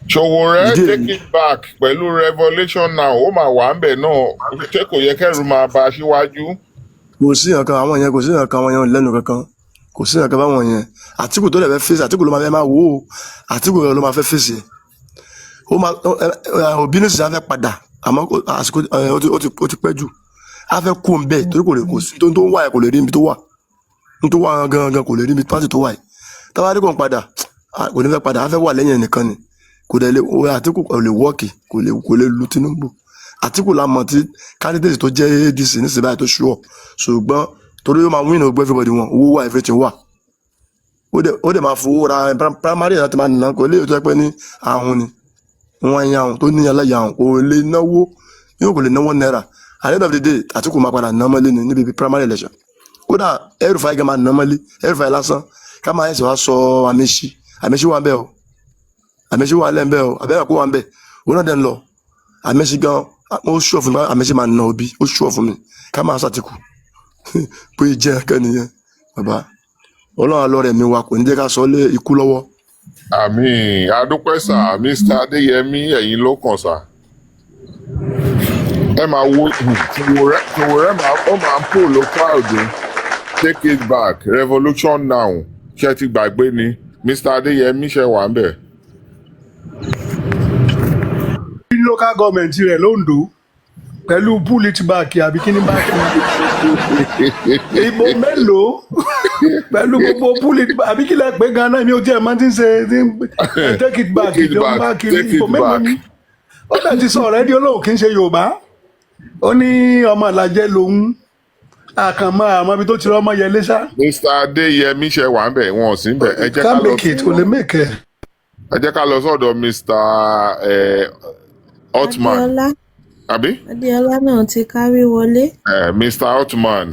Ṣòwòrẹ́ Ìdí take èyí it back pẹ̀lú revolution now, ó máa wà ń bẹ̀ náà. Ṣé kò yẹ kẹ́rù máa ba aṣíwájú? Kò sí nǹkan àwọn yẹn, kò sí nǹkan àwọn yẹn ò lẹ́nu kankan, kò sí nǹkan báwọn yẹn. Àtìkù tó lè fẹ́ fèsì, Àtìkù ló máa fẹ́ máa wò ó, Àtìkù ló máa fẹ́ fèsì ẹ̀. Ó máa ẹ ẹ Òbí ní sísè á fẹ́ padà, àmọ́ àsìkò ẹ, ó ti pẹ́ jù. Á fẹ́ kú òun bẹ́ẹ̀ torí kò lè kò sí tó ń wà ẹ̀, kò lè rí ibi tó wà ní tó wà gangan, kò lè rí ibi pátì tó wà yìí. Táwa rí kò ń padà, kò ní fẹ́ padà, á fẹ́ wà lẹ́yìn ẹnìkan ni. Kò dẹ̀ lè Àtìkù kò lè wọ́ọ̀kì, kò lè lu Tinubu. Àtìkù la mọ̀ tí candidate tó jẹ́ ADC nísìnyí báyìí tó ṣúọ̀, ṣùgbọ́n torí ó máa win ògbó everybody wọn, owó wà, everything wà. Ó dẹ̀ máa fowó ra primary láti máa nà kó léyìí tó jẹ́ pé ní ahun ni wọ́n yan ahun tó ní aláya ahun, kò lè náwó yóò, kò lè náwó náírà. At the end of the day, Àtìkù máa padà ná mọ́lé ni níbi primary election. Kódà El-Rufai gan máa ná mọ́lé. El-Rufai lásán ká máa ẹsẹ̀ wá sọ. Àmẹ́sí, Àmẹ́sí wà ń bẹ̀ o, Àmẹ́sí wà lẹ́ ń bẹ̀ o, àbẹ́rẹ́ kó wà ń bẹ̀, òun náà dẹ̀ ń lọ. Àmẹ́sí gan, ó ṣùọ̀ fún mi, Àmẹ́sí máa ná Obi, ó ṣùọ̀ fún mi. Ká máa ṣàtìkù pé jẹ́ ẹ̀kẹ́ nìyẹn. Bàbá, Ọlọ́run alọ́ rẹ̀ mi wa, kò ní jẹ́ ká sọ ọ́ lé ikú lọ́wọ́. Àmín, adúpẹ́ sà. Mr Adéyẹmí, ẹ̀yin ló kàn sà. Ẹ Ẹ máa wo Sowore, máa ó máa ń pull crowd o. Take it back, revolution now. Ṣe ti gbàgbé ni? Mr Adeyemi, ṣe wà ń bẹ̀? Ní local government rẹ̀ l'Ondo pẹ̀lú pull it back àbí kíní back, ìbò mélòó pẹ̀lú gbogbo pull it back àbí kílẹ̀ pé ganan mi ò tiẹ̀ máa ti ń ṣe ti ń take it back. Take it ìjọba back. Bá kiri Take ìbò it mélòó back. ni ó dẹ̀ ti sọ ọ̀rẹ́dí olóhùn kì í ṣe Yorùbá, ó ní ọmọ ìlàjẹ lòun àkànmọ́ àmọ́ ibi tó ti rọ́ ọmọ yẹlé sá. Mr Adeyemi, ṣe wà ń bẹ̀? Wọn ò sí ń bẹ̀. Ẹ jẹ́ ká Can't lọ make it, kò lè make it. Ẹ jẹ́ ká lọ sọ́dọ̀ Mr Otman. Adéọlá. Àbí? Adéọlá náà ti kárí wọlé. Mr Otman.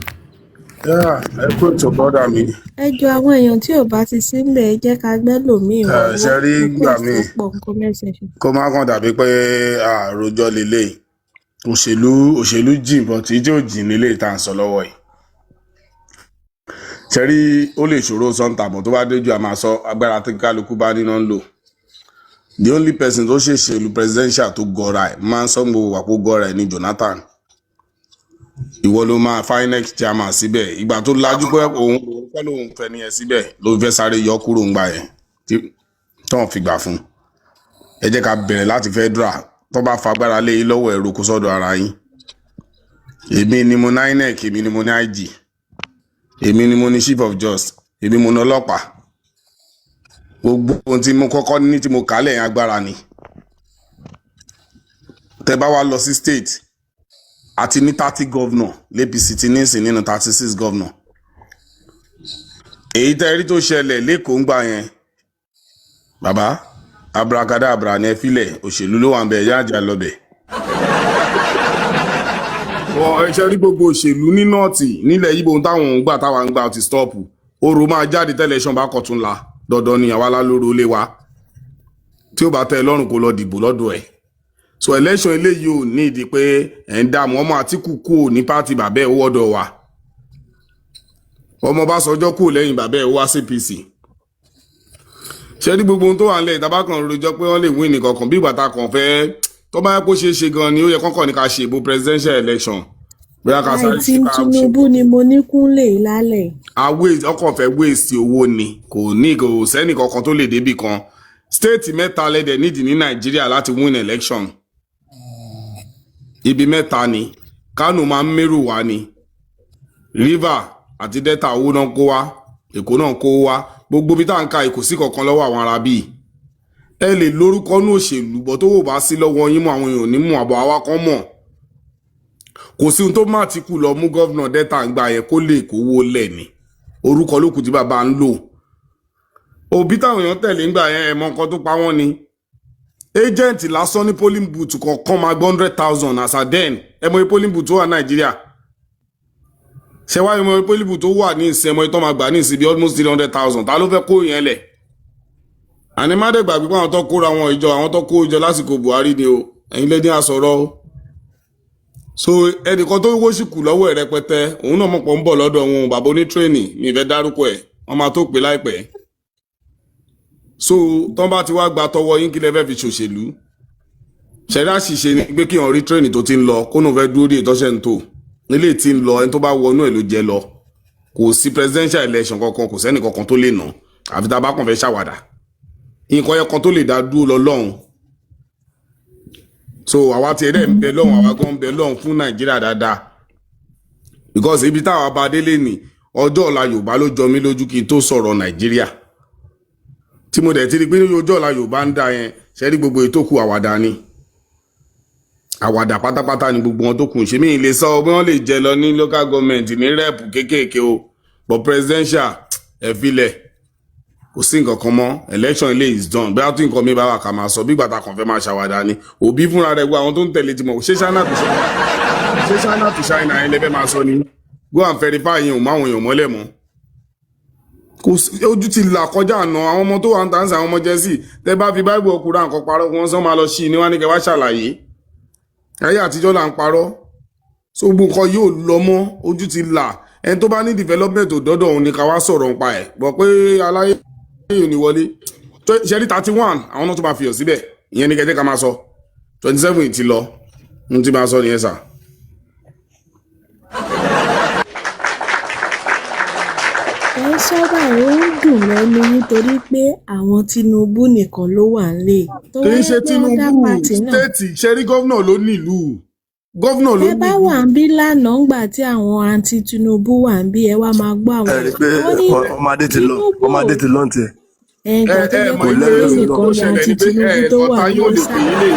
Yeah, ẹ kú ètò, brother mi. Ẹ jọ, àwọn èèyàn tí ò bá ti sí ńbẹ̀, ẹ jẹ́ ká gbẹ́lòmíì Ẹ wọlé. ṣe rí gbà Request mí pọ̀ ní comment section. kó má kàn dàbí pé àròjọ lélẹ̀, òṣèlú òṣèlú jìn, but tí ò jìn lélẹ̀ tá à ń sọ lọ́wọ́ yìí. Ṣe rí, ó lè ṣòro sọ́ńtà bọ̀ tó bá dójú a máa sọ agbára tí kálukú bá níná ń lò. The only person tó ṣèṣèlú presidential tó gọra ẹ̀ máa ń sọ gbogbo wà kó gọra ẹ̀ ní Jonathan. Ìwọ ló máa fa INEC chairman síbẹ̀. Ìgbà tó lajú pé òun kọ́ lòun fẹ́ ní ẹ síbẹ̀ ló fẹ́ sáré yọ kúrò ńgbà yẹn tí tọ́n fi gbà fún un. Ẹ jẹ́ ká bẹ̀rẹ̀ láti federal. Tó bá fagbára lé yín lọ́wọ́, ẹ̀rọ kó sọ́dọ̀ ara yín. Èmi ni mo ní INEC, èmi ni mo ní IG, èmi ni mo ní chief of justice, èmi mo ní ọlọ́pàá. Gbogbo ohun tí mo kọ́kọ́ ní tí mo kà á lẹ́yìn agbára ni. Tẹ bá wá lọ sí state, àti ní 30 governor l'APC ti ní ìsìn nínú 36 governor. Èyí tẹ́ rí tó ṣẹlẹ̀ l'Ékòó ń gbà yẹn, bàbá abracadabra ní ẹ filẹ̀, òṣèlú ló wà ń bẹ, ẹ̀yà àjà lọ́bẹ̀. Wọ́n ẹ ṣe rí gbogbo òṣèlú ní North, nílẹ̀ Yíbo, ohun táwọn ń gbà táwa ń gbà ti stop. Orò máa jáde tẹ́lẹ̀ ṣan bá kọ̀tún la dandan ni àwa lálóró lé wa. Tí ó bá tẹ́ ẹ lọ́rùn, kó lọ dìbò lọ́dọ̀ ẹ̀. So election eléyìí ò ní ìdí pé ẹ̀ ń dààmú ọmọ. Àtìkù kú ò ní party bàbá ẹ̀, ó wọ́dọ̀ wa. Ọmọ Ọbásanjọ́ kú lẹ́yìn bàbá ẹ̀, ó wá CPC. Ṣé ní gbogbo ohun tó wà nílẹ̀, ìtàbá kan rojọ́ pé wọ́n lè win nìkankan bí ìgbà tá a kàn fẹ́ tó bá yẹ kó ṣeé ṣe gan ni ó yẹ kọ́kọ́ ní ká ṣe ìbò presidential election, bóyá ká sáré Àìtí ṣe ká ṣe. Tinubu ni mo ní kúnlé lálẹ́ yìí. A waste ọkọ̀ fẹ́ waste owó ni, kò ní kò sẹ́nì kankan tó lè débì kan. State mẹ́ta lẹ́dẹ̀ nídìí ní Nàìjíríà láti win election, ibi mẹ́ta ni. Kánò máa ń mérù wá ni, River àti Delta owó náà kó wá, Èkó náà kó wá. Gbogbo ibi tá à ń ka èkó sí kankan lọ́wọ́ àwọn ará bíi ẹ lè lórúkọ ní òṣèlú bọ́ tó wò bá sí lọ́wọ́ yín mú àwọn èèyàn ní mú àbọ̀ àwa kan mọ̀. Kò sí ohun tó má ti kú lọ mú governor Delta ń gbà yẹn kó lè kówó lẹ̀ ní orúkọ lókù tí bàbá ń lò. Òbí táwọn èèyàn tẹ̀lé ńgbà yẹn, ẹ̀ mọ nǹkan tó pa wọ́n ni. Agent lásán ní polling booth kọ̀ọ̀kan máa gbọ́ 100,000 as at then. Ẹ mọ polling booth tó wà Nàìjíríà, ṣe wá ẹ mọ polling booth tó wà ní ìsìn, ẹ mọ ìtọ́ máa gbà ní ìsìn bí almost 300,000. Ta ló fẹ́ kó yẹn lẹ̀? Àní má dẹ̀ gbàgbé pé àwọn tó kóra wọn ìjọ, àwọn tó kó ìjọ lásìkò Buhari ni o. Ẹ̀yin lẹ́ni àsọ̀rọ̀ o. So ẹnìkan tó wó sì kù lọ́wọ́ ẹ̀ rẹpẹtẹ, òun náà mọ̀ pọ̀ ń bọ̀ lọ́dọ̀ wọn. Bàbá onítírèènì mi ìfẹ́ dárúkọ ẹ̀, wọ́n máa tó pè láìpẹ́. So tọ́n bá ti wá gba tọwọ́ yín, kí lẹ fẹ́ fi ṣòṣèlú? Ṣẹ̀dá ṣìṣe ni pé kí wọ́n rí tírèènì tó ti ń lọ kó náà fẹ́ dúró dé ìtọ́ṣẹ́ ń tò nílé tí ń lọ. Ẹni tó bá wọnú ẹ̀ ló jẹ lọ. Kò sí presidential election kankan, kò sẹ́nì kankan tó lè nà, àfi tá a bá kàn fẹ́ ṣàwàdà. Nǹkan yẹn kan tó lè dá dúró lọ lọ́hùn. So àwa ti ẹ̀rẹ́ ń bẹ lọ́hùn, àwa gan ń bẹ lọ́hùn fún Nàìjíríà dáadáa, because ibi táwa bá délé ní ọjọ́ ọ̀la Yorùbá ló jọ mí lójú kí n tó sọ̀rọ̀ Nàìjíríà tí mo dẹ̀ ti rí pé ní ọjọ́ ọ̀la Yorùbá ń da yẹn. Ṣe rí gbogbo ètò kù, àwàdà ni, àwàdà pátápátá ni gbogbo wọn tó kù. Ṣe mí lè sọ bí wọ́n lè jẹ lọ ní local government, ní rep kéékèèké o, but presidential, ẹ filẹ̀, kò sí nǹkan kan mọ́. Election ilé is done. Bí a tún nǹkan mi bá wà ká máa sọ bí gbàtà kan fẹ́ máa ṣàwàdà ni. Òbí fúnra rẹ̀ gbọ́ àwọn tó ń tẹ̀lé ti mọ̀. Ṣé China to China, ṣé China to China yẹn lẹ́fẹ̀ẹ́ máa sọ ni? Go and verify yẹn ò máwọn èèyàn mọ́lẹ̀ mọ́. Kò sí ojú ti là kọjá àná. Àwọn ọmọ tó wà ń tà ń sẹ àwọn ọmọ jẹ́sì, tẹ́ bá fi báìbù ọkùnrin àǹkan parọ́, wọn sọ máa lọ sí i ní wá ní kẹ́ wá ṣàlàyé. Ayé àtijọ́ là ń parọ́. So gbogbo nǹkan yóò lọ mọ́, ojú ti là. Ẹni tó bá ní development ò dọ́dọ̀ òun ni ká wá sọ̀rọ̀ nípa ẹ̀ gbọ́ pé aláyé yóò ní wọlé. Ṣe rí 31, àwọn náà tó máa fìyàn síbẹ̀, ìyẹn ní kẹjẹ́ ká máa sọ. 27 ti lọ, n ti máa sọ nìyẹn sà. Sọ báyìí, ó ń dùn lẹ́nu nítorí pé àwọn Tinubu nìkan ló wà nílé tó Kì wáyé í ṣe pé other Tinubu party náà. State ṣe rí, governor ló nílùú, governor ló Tẹ bá nílùú. wà ń bí lánàá ńgbà tí àwọn anti Tinubu wà ń bí, ẹ wá máa gbọ́ àwọn Ẹ rí i pé wọ́n ní ọmọdé ti lọ, Tinubu ò ọmọdé ti lọ ní tiẹ̀. Ẹ Ẹ ìgbà tó ẹ jẹ́ mọ̀ pé Kò pé lẹ́nu Tinubu ló nìkan tó ni ṣẹlẹ̀ anti ni pé Tinubu ẹ tó wà ọ̀tá ní yóò lè sá. pè yín lè.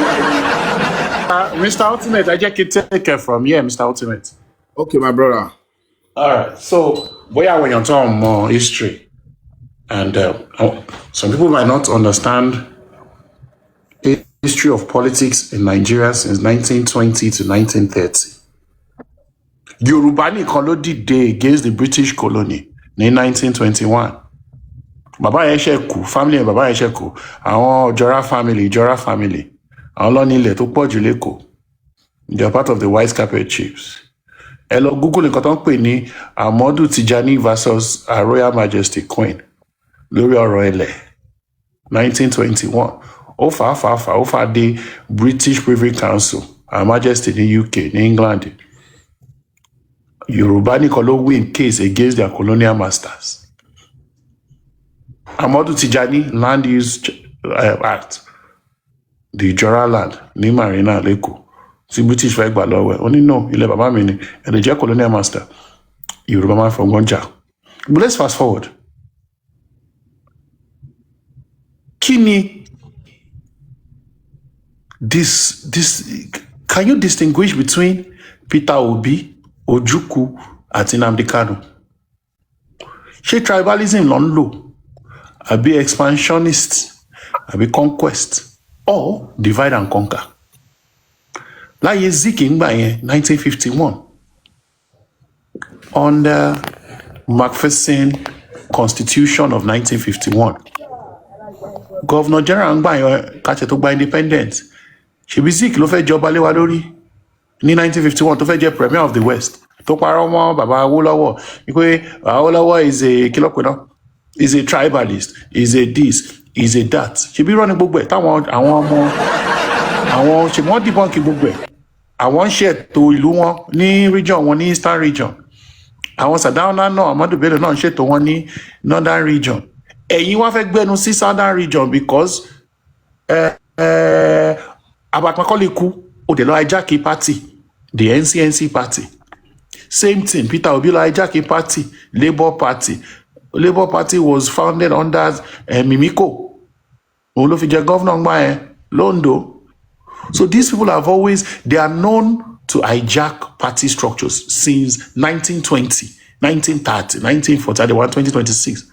Mr. Ultimate, I just can take it from here, Mr. Ultimate. Okay, my brother. All right. So, bóyá àwọn èèyàn tó ń mọ history and some people might not understand history of politics in Nigeria since 1920 to 1930. Yorùbá nìkan ló dìde against the British colony ní 1921. Bàbá yẹn ṣe kú, family yẹn, bàbá yẹn ṣe kú. Àwọn Ìjọra family, Ìjọra family, àwọn ló ní ilẹ̀ tó pọ̀ jù l'Ékòó. They are part of the White Carpet Chiefs. Ẹ lọ Google nǹkan tó ń pè ní Ahmadu Tijani versus Her Royal Majesty Queen lórí ọ̀rọ̀ ilẹ̀ 1921. Ó fà á fà á fà á, ó fà á dé British Privy Council, Her Majesty ní UK, ní England. Yorùbá nìkan ló win case against their colonial masters. Ahmadu Tijani Land Use Act, the Ijora land ní Marina l'Ékòó tí British fẹ́ gbà lọ́wọ́ ẹ̀, ó ní no, ilẹ̀ bàbá mi ni, ẹ̀ lè jẹ́ colonial master. Yorùbá máa ń fọgbọ́n jà. But let's fast forward. Kí ni this, can you distinguish between Peter Obi, Ojukwu àti Nnamdi Kanu? Ṣé tribalism ló ń lò, àbí expansionist, àbí conquest, or divide and conquer? Láyé Zik ńgbà yẹn, 1951, under Macpherson Constitution of 1951, Governor General ńgbà yẹn kàṣẹ tó gba independent, ṣebí Zik ló fẹ́ jọba lé wa lórí ní 1951, tó fẹ́ jẹ́ Premier of the West, tó parọ́ mọ́ bàbá Awólọ́wọ̀ wípé Awólọ́wọ̀ is a, kí ló pè náà, is a tribalist, is a this, is a that. Ṣebí irọ́ ni gbogbo ẹ̀ táwọn àwọn ọmọ àwọn ṣe, wọ́n debunk gbogbo ẹ̀. Àwọn ń ṣètò ìlú wọn ní region wọn ní Eastern Region, àwọn Sardauna náà, Ahmadu Bello náà ń ṣètò wọn ní Northern Region. Ẹ̀yin wá fẹ́ gbẹnu sí Southern Region because Herbert Macaulay kú, ó dẹ̀ lọ hijack party, the NCNC party. Same thing, Peter Obi lọ hijack party, Labour Party. Labour Party was founded under Mimiko, òun ló fi jẹ governor ńgbà yẹn l'Ondo. So these people have always, they are known to hijack party structures since 1920, 1930, 1940, and 2026.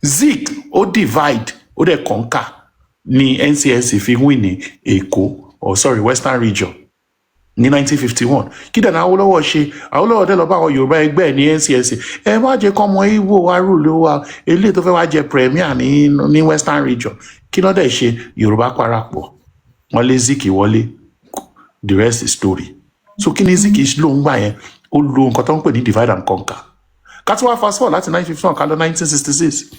Zik ó divide, ó dẹ̀ conquer ní NCNC fi win ní Èkó, or sorry, Western Region ní 1951. Kí dẹ̀ ní Awólọ́wọ̀ ṣe? Awólọ́wọ̀ dẹ̀ lọ bá àwọn Yorùbá ẹgbẹ́ ẹ̀ ní NCNC, ẹ má jẹ́ kọ́ ọmọ Ìgbò wá rule wa, eléyìí tó fẹ́ wá jẹ premier ní Western Region. Kí ló dẹ̀ ṣe? Yorùbá parapọ̀, wọ́n lé Zik wọlé. The rest is story. So kí ni Zik ló ń gbà yẹn? Ó lo nǹkan tó ń pè ní divide and conquer. Ká tí wàá fast forward láti 1951 ká lọ 1966,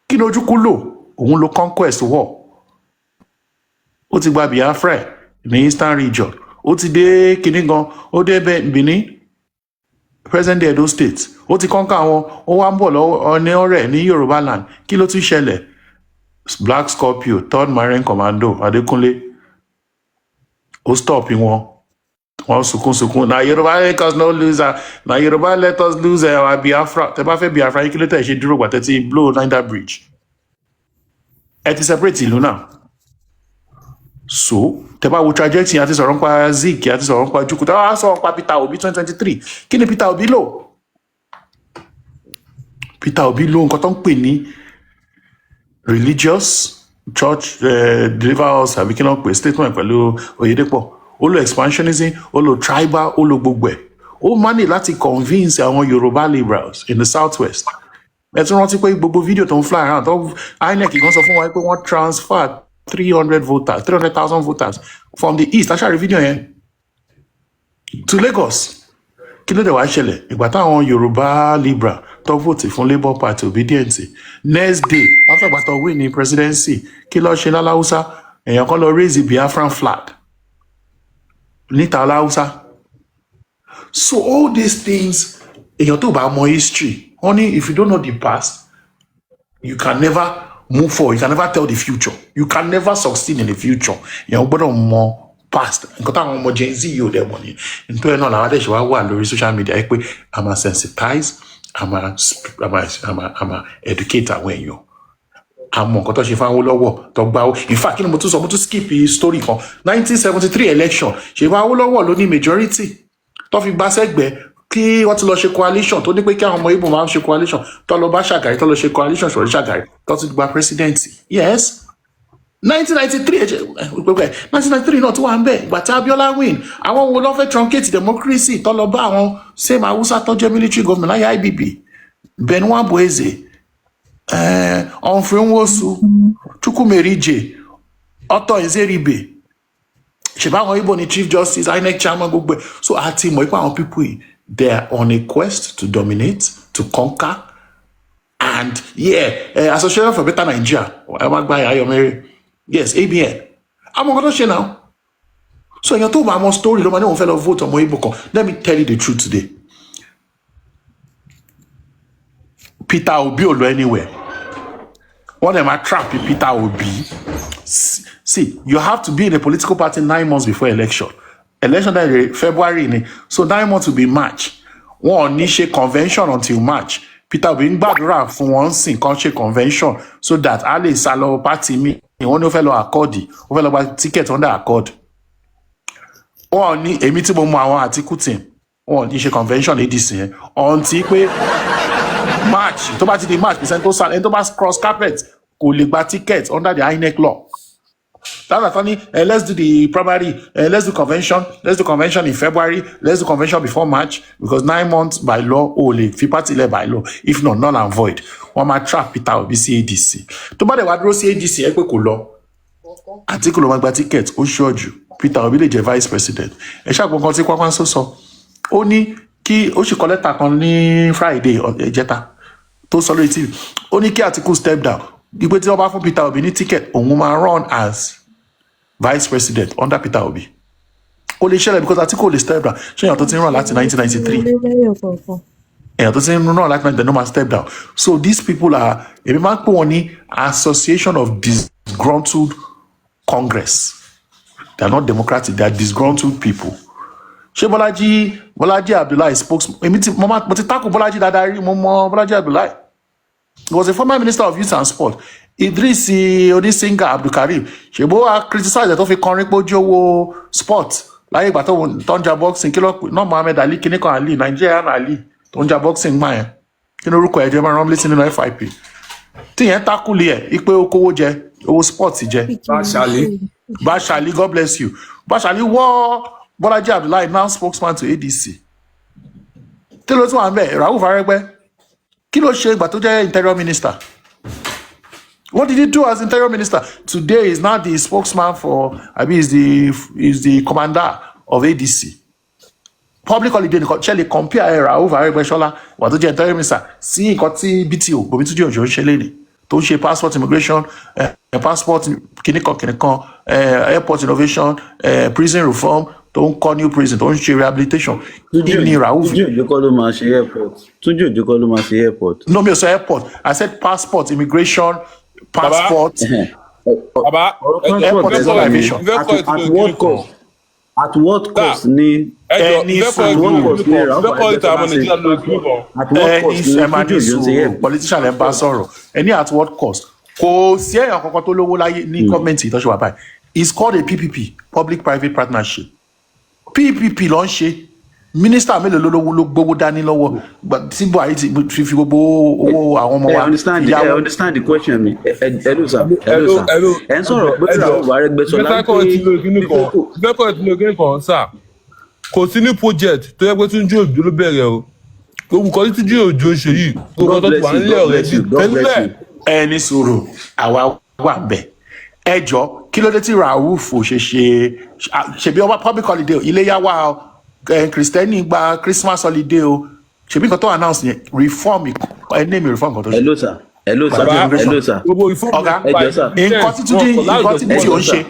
kí ni Ojukwu lò? Òun lo conquest war. Ó ti gba Biafra ní Eastern Region, ó ti dé kinní gan, ó dé Benin, present day Edo State, ó ti conquer àwọn, ó wá ń bọ̀ lọ́wọ́ ní ọ̀rẹ́ ní Yorùbá land. Kí ló tún ṣẹlẹ̀? Black Scorpio, Third Marine Commando, Adékúnlé, ó stop wọn. Wọn sunkún sunkún, na Yorùbá let us no lose our, na Yorùbá let us lose our Biafra. Tẹ bá fẹ́ Biafra yín, kí ló tẹ̀ ṣe dúró gbàtẹ́ tí blow Niger Bridge? Ẹ ti separate ìlú náà. So tẹ bá wo trajectory, àti sọ̀rọ̀ nípa Zik, àti sọ̀rọ̀ nípa Ojukwu, tẹ bá sọ̀rọ̀ nípa Peter Obi 2023, kí ni Peter Obi lò? Peter Obi lò nǹkan tó ń pè ní religious church, deliver us, àbí kí ló ń pè, statement pẹ̀lú Oyedepo. Ó lo expansionism, ó lo tribal, ó lo gbogbo ẹ̀. Ó manage láti convince àwọn Yorùbá liberals in the South West. Ẹ tún rántí pé gbogbo fídíò tó ń fly around tó, INEC gan sọ fún wa pé wọ́n transfer 300 voters, 300,000 voters from the east, aṣáájú fídíò yẹn, to Lagos. Kí ló dé wàá ṣẹlẹ̀ ìgbà táwọn Yorùbá liberal tó vote fún Labour Party, Obidient? Next day, wọ́n fẹ́ gbà tó win ní presidency, kí ló ṣe l'Alausa? Èèyàn kan lọ raise the Biafran flag níta Alausa. So all these things, èèyàn tó bá mọ history Wọ́n ní if you don't know the past, you can never move forward, you can never tell the future, you can never succeed in the future. Èèyàn gbọ́dọ̀ mọ past. Nǹkan táwọn ọmọ Gen Z yìí ò dẹ̀ mọ̀ ni. Nítorí náà làwọn adẹ́sẹ̀ wá wà lórí social media yìí pé a máa sensitize, a máa educate àwọn èèyàn. Àmọ́ nǹkan tó ṣe fún Awólọ́wọ̀ tó gbá ó. In fact, kí ni mo tún sọ? Mo tún skip story kan. 1973 election, ṣe fún Awólọ́wọ̀ ló ní majority tó fi gbá sẹ́gbẹ̀ẹ́, kí wọ́n ti lọ ṣe coalition, tó ní pé kí àwọn ọmọ Ìgbò máa ń ṣe coalition, tó lọ bá Ṣàgàrí, tó lọ ṣe coalition sọ̀rọ̀ Ṣàgàrí, tó ti gba president. Yes, 1993, 1993 náà tó wà ń bẹ̀. Ìgbà tí Abiola win, àwọn wo ló fẹ́ truncate democracy tó lọ bá àwọn same Hausa tó jẹ́ military government láyé IBB, Ben Nwabueze, Humphrey Nwosu, Chukwumerije, Arthur Nzeribe, ṣèbá àwọn Igbo ní chief justice, INEC chairman, gbogbo ẹ̀. So àti mọ̀ pé àwọn people yìí, they are on a quest to dominate, to conquer. And yeah, Association for Better Nigeria, ẹ má gba Ayọ̀mẹ́rẹ́. Yes, ABN, àwọn nǹkan tó ṣe náà. So èèyàn tó bá mọ story ló máa ní òun fẹ́ lọ vote ọmọ Igbo kan. Let me tell you the truth today, Peter Obi ò lọ anywhere. Wọ́n dẹ̀ máa trap Peter Obi. See, you have to be in a political party 9 months before election. Election day February ni, so 9 months will be March. Wọn ò ní ṣe convention until March. Peter Obi ń gbàdúrà fún wọn sìn kan ṣe convention so that a lè sá lọ party mi. Wọ́n ní ó fẹ́ lọ Accord, ó fẹ́ lọ gba ticket under Accord. Wọn ò ní, èmi tí mo mọ àwọn Àtíkù team, wọn ò ní ṣe convention ADC yẹn until pé March. Tó bá ti di March, percent tó sá, ẹni tó bá cross carpet kò lè gba ticket under the INEC law. That's why funny. Let's do the primary. Let's do convention. Let's do convention in February. Let's do convention before March because 9 months by law, only fi party lẹ̀ by law. If not, null and void. Wọ́n máa trap Peter Obi sí ADC. Tó bá dẹ̀ wá dúró sí ADC, ẹ pé kò lọ. Àtíkù ló máa gba ticket, ó ṣọ́ọ̀jù. Peter Obi lè jẹ́ vice president. Ẹ ṣàgbọ́n kan tí Kwakwanso sọ. Ó ní kí ó sì kọ lẹ́tà kan ní Friday ìjẹta tó sọ lórí TV. Ó ní kí Àtíkù step down. Ìpè tí wọ́n bá fún Peter Obi ní ticket, òun máa run as vice president under Peter Obi. Kò lè ṣẹlẹ̀ because Atiku ò lè step down. Ṣé èèyàn tó ti ń ràn láti 1993, Wọlé lẹ́yọ̀ kọ̀ọ̀kan. èèyàn tó ti ń ràn láti 1993 no máa step down? So these people are, èmi máa ń pè wọ́n ní association of disgruntled congress. They are not democratic, they are disgruntled people. Ṣé Bọ́lájí Abdullahi spokesman, èmi ti mo ti takò Bọ́lájí dáadáa rí. Mo mọ Bọ́lájí Abdullahi. He was a former minister of youth and sport. Idris Onisinga Abdulkareem, ṣèbó wa criticize ẹ̀ tó fi kọrin pé ó jí owó sport láyé ìgbà tó ń ja boxing. Kí ló pè náà, Mohammed Ali, kíní kan Ali, Nigerian Ali tó ń ja boxing gbà yẹn, kí ni orúkọ ẹ̀ jẹ́? Máa rán mi létí nínú FIP tí yẹn tákùlì ẹ̀ ipe ó kówó jẹ, owó sport jẹ. Báṣálí. Bashali, God bless you. Bashali wọ́ Bọ́lájí Abdullahi, now spokesman to ADC. Kí ló tún wà ń bẹ̀? Rauf Arẹ́gbẹ́, kí ló ṣe ìgbà tó jẹ́ interior minister? What did he do as interior minister? Today is now the spokesman for, abi is the commander of ADC. Public holiday nìkan ṣe lè compare ẹ Rauf Arẹ́gbẹ́ṣọlá ìgbà tó jẹ́ interior minister sí nǹkan tí BTO Bòmítúnjí Òjó ń ṣe lénìí, tó ń ṣe passport immigration, passport kìnìkan kìnìkan, airport innovation, prison reform, tó ń kọ́ new prison, tó ń ṣe rehabilitation? Kí ni Rauf? Túnjí Òjó kọ́ ló máa ṣe airport. Túnjí Òjó kọ́ ló máa ṣe airport. No, mi ò sọ airport. I said passport, immigration, passport. Bàbá, ọ̀rọ̀ airport passport is not aviation. At what cost? At what cost ni Ẹni at what cost ni Rauf Fẹ́ kọ́ ìta Arẹ́gbẹ́ṣọlá àwọn ṣe Nàìjíríà lórí kíní kan. At what ẹni cost ni ẹ máa ní Túnjí Òjó ń ṣe sùúrù. airport? Politician ẹ ń bá sọ̀rọ̀. Ẹ ní at what cost? Kò sí èèyàn kankan tó lówó láyé ní gọ́ọ̀mẹ̀ntì ìtọ́jú wa báyìí. It's called a PPP, public private partnership. PPP ló ń ṣe. Mínísítà mélòó ló lówó, ló gbowó dání lọ́wọ́? Tí Buhari ti fi gbogbo owó àwọn ọmọ Ẹ wa understand ẹ ìyàwó. Understand the question mi. Ẹ hello sir, hello Hello, sir. Hello. Ẹ ń sọ̀rọ̀ pé Ẹ jọ, Rauf Arẹ́gbẹ́ṣọlá ìfẹ́ kọ́ ti lórí kíní kan. Ìfẹ́ kọ́ ti lórí kíní kan, sir. Kò sí ní project tó yẹ pé Túnjí Òjó ló bẹ̀rẹ̀ o. Gbogbo nǹkan tí Túnjí Òjó ń ṣe yìí, gbogbo God nǹkan tó ti bless wà you, nílẹ̀ God bless already you, God bless tẹ́lẹ̀. you. Ẹ ní sùúrù, àwa wà bẹ̀. Ẹ jọ, kí ló dé tí Rauf ò ṣe ṣebí ọba public holiday o, iléyá wà o, Kristẹni gba Christmas holiday o. Ṣebí nǹkan tó announce yẹn, reform, ẹ name reform kan tó ṣe. Hello sir, hello sir. Pàdé Bàbá, immigration. Hello sir. Gbogbo reform Ọ̀gá, Ẹ jọ sir. nǹkan tí Túnjí, nǹkan tí Ẹ tí ò jọ ń sir. ṣe,